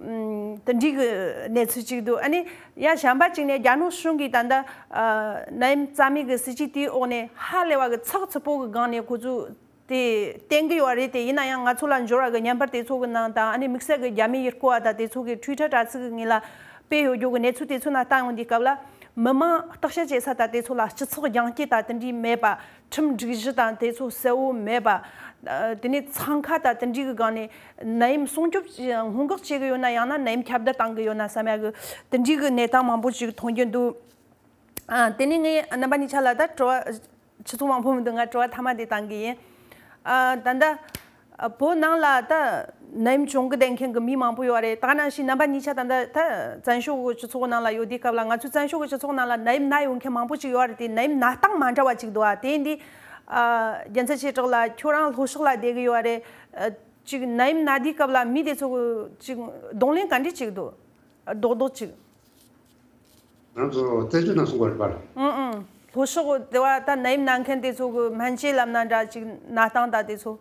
ཨམ་དེ་འདྲའི་གི་གནས་ཚུལ་ཅིག་འདུག་ཨ་ནི་ཡ་གཞན་པ་ཅིག་ནས་རྒྱ་ནག་གཞུང་གིས་ད་ལྟ་ཨ་ནད་ཡམས་རྩ་མེད་གི་སྲིད་ཇུས་དེའི་འོག་ནས་ཧ་ལས་པ་གི་ཚགས་ཚུད་པོ་གི་སྒང་ནས་ཁོ་ཚོས་དེ་བསྟན་གི་ཡོད་རེད། དེ་ཡིན་ན་ཡང་ང་ཚོ་ལ་འབྱོར་བ་གི་བརྙན་པར་དེ་ཚོ་གི་ནང་དང་ཨ་ནི་དམིགས་བསལ་གི་རྒྱ་མི་ཡུལ་སྐོར་བ་དང་དེ་ཚོ་གི་ཊུའི་ཊར་དྲ་ཚིགས་གི་ངོས་ལ་སྤེལ་ཡོད་རྒྱུ་གི་གནས་ཚུལ་དེ་ཚོ་ནང་བལྟ་ཡོང་དུས་སྐབས་ལ་མི་མང་བརྟག་དཔྱད་བྱེད་ས་དང་དེ་ཚོ་ལ་སྤྱི་ཚོགས་རྒྱང་སྐྱེད་དང་དེ་འདྲའི་མེད་པ། ཁྲིམས་སྒྲིག་གཞི་དང་དེ་ཚོ་གསལ་བོ་མེད་པ། ཨ་དེ་ནས་འཚང་ཁ་དང་དེ་འདྲའི་གི་སྒང་ནས་ནད་ཡམས་སྲུང་སྐྱོབ་སྔོན་འགོག་བྱེད་གི་ཡོད་ན་ཡང་ན་ནད་ཡམས་ཁྱབ་གདལ་བཏང་གི་ཡོད་ན་བསམ་ཡ་གི་དེ་འདྲའི་གི་གནས་སྟངས་མང་པོ་ཞིག་མཐོང་རྒྱུ་འདུག་ཨ་དེ་ནས་ངས་རྣམ་པ་གཉིས་ཆ་ལ་ད་དྲི་བ་ཆུ་ཚོད་མང་པོ་མི་འདུག་ང་དྲི་བ་མཐའ་མ་དེ་བཏང་གི་ཡིན། ཨ་ད་ལྟ་ཨ་བོད་ནང་ལ་ད་ནད་ཡམས་བྱུང་གི་བསྡད་མཁན་གི་མི་མང་པོ་ཡོད་རེད། ད་ག་ནང་བཞིན་རྣམ་པ་གཉིས་ཆ་ད་ལྟ་ད་བཙན་བྱོལ་གི་སྤྱི་ཚོགས་ནང་ལ་ཡོད་དུས་སྐབས་ལ་ང་ཚོའི་བཙན་བྱོལ་གི་སྤྱི་ཚོགས་ནང་ལ་ནད་ཡམས་ན་ཡོད་མཁན་མང་པོ་ཅིག་ཡོད་རེད། དེ་ནད་ཡམས་ན་སྟངས་མ་འདྲ་བ་ཅིག་འདུག་ཨ་དེ་ཡིན་དུས་ཨ་རྒྱལ་མཚན་ཆོས་གྲགས་ལགས་ཁྱོད་རང་ལྷོ་ཕྱོགས་ལ་བསྡད་གི་ཡོད་རེད། ཨ་ཅིག་ནད་ཡམས་ན་དུས་སྐབས་ལ་མི་དེ་ཚོ་གི་ཅིག་གདོང་ལེན་ག་འདྲས་ཅིག་འདུག་རྡོག་རྡོག་ཅིག་ང་ཚོ་བཙན་བྱོལ་ནང་གསུང་དགོས་རེད་པ། ཨང་ཨང་། ལྷོ་ཕྱོགས་དེ་བ་ད་ནད་ཡམས་ན་མཁན་དེ་ཚོ་གི་སྨན་བཅོས་ལབ་ན་འདྲ་ཅིག་ན་སྟངས་ད་དེ་ཚོ།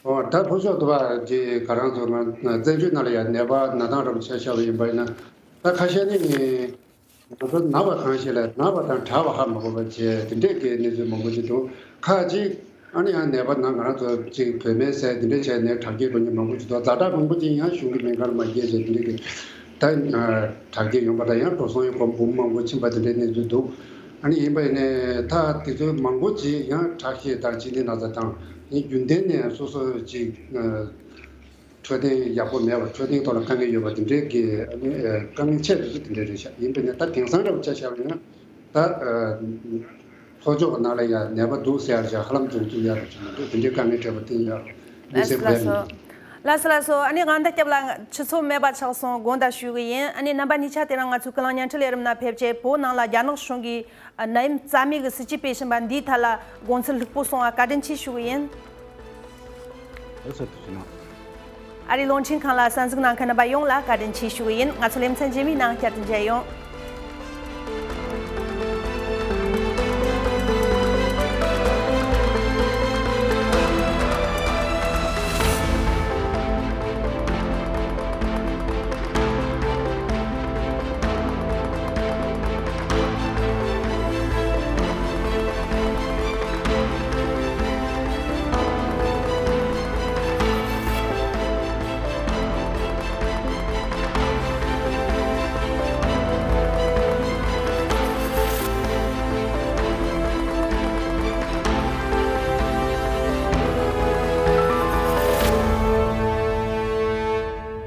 ཨོ་ད་ལྷོ་ཕྱོགས་དེ་བ་ཅིག་ག་རང་ཚོ་ང་བཙན་བྱོལ་ནང་ལ་ཡང་ནད་པ་ན་སྟངས་རབ་ཆ་བཞག་པ་ཡིན་པ་ཡིན་ན་ད་ཁ་ཤས་ནི་ང་ཚོ་ན་བ་གང་ཞིག་ལ་ན་བ་དང་དྲག་པ་ཧ་མ་གོ་བ་བྱས་དེ་འདྲས་ཀྱི་གནས་ཚུལ་མང་པོ་ཞིག་འདུག་ཁ་ཅིག་ཨ་ནི་ཡང་ནད་པ་ན་ང་རང་ཚོ་ཅིག་བོད་སྨན་ཟས་འདི་འདྲ་བྱས་ནས་དྲག་སྐྱེད་འགྲོ་མཁན་མང་པོ་ཅིག་འདུག་ཛ་དྲག་མང་པོ་ཅིག་ཡང་གཞུང་གི་སྨན་ཁང་མ་སྐྱེལ་བྱས་འདི་འདྲ་གི་ད་དྲག་སྐྱེད་ཡོང་པ་དང་ཡང་འགྲོ་སོང་ཡང་སྒོར་འབུམ་མང་པོ་ཕྱིན་པ་འདི་འདྲའི་གནས་ཚུལ་འདུག་ཨ་ནི་ཡིན་པ་ཡིན་ནའི་ད་དེ་ཚོ་མང་པོ་ཅིག་ཡང་ཁྲག་ཤེད་དང་གཅིན་སྙི་ན་ཚ་དང་ཡང་རྒྱུན་ལྡན་ནས་སོ་སོ་ཅིག་ཁྲག་ འཕྲོད་བསྟེན་ཡག་པོ་མེད་པ། འཕྲོད་བསྟེན་ཐོག་ལ་དཀའ་ངལ་ཡོད་པ་དེ་འདྲའི་གི་ཨ་ནི་ཨ་དཀའ་ངལ་ཆེ་རུ་དེ་འདྲ་རེད་ཤག་ཡིན་པས་ན་ད་དེང་སང་འདྲ་བོ་ཆ་བཞག་པ་ཡིན་ན་ད་ཨ་ལྷོ་ཕྱོགས་ཀྱི་ནང་ལ་ཡང་ནད་པ་འདུག་ཟེར་ཡག་ཧ་ལམ་འཛོམས་ཚུལ་ཡག་རུ་ཅིག་མི་འདུག་དེ་འདྲའི་དཀའ་ངལ་འཕྲད་པ་དེ་ཡང་དམིགས་བསལ་གོ་ཡ་མི་འདུག་ལགས་སོ། ལགས་སོ། ཨ་ནི་དབང་ཟླ་སྐྱབས་ལགས། ཆུ་ཚོད་མེད་པ་ཆགས་སོང་། དགོངས་དག་ཞུ་གི་ཡིན། ཨ་ནི་རྣམ་པ་གཉིས་ཆ་དེ་རིང་ང་ཚོའི་ཀུན་གླེང་བརྙན་འཕྲིན་ལས་རིམ་ནང་ཕེབས་བྱས། བོད་ནང་ལ་རྒྱ་ནག་གཞུང་གིས་ནད་ཡམས་རྩ་མེད་ཀྱི་སྲིད་ཇུས་སྤེལ་བཞིན་པ་འདིའི་ཐད་ལ་དགོངས་ཚུལ་ལྷུག་པོ་གསུངས་པ་བཀའ་དྲིན་ཆེ་ཞུ་གི་ཡིན། ཨ་ཚོད་དུ་ཞུ་ན། ཨ་རིའི་རླུང་འཕྲིན་ཁང་ལ་གསན་གཟིགས་གནང་མཁན་རྣམ་པ་ཡོངས་ལ་བཀའ་དྲིན་ཆེ་ཞུ་གི་ཡིན། ང་ཚོ་ལེ་ཚན་རྗེས་མའི་ནང་བསྐྱར་དུ་མཇལ་ཡོང་།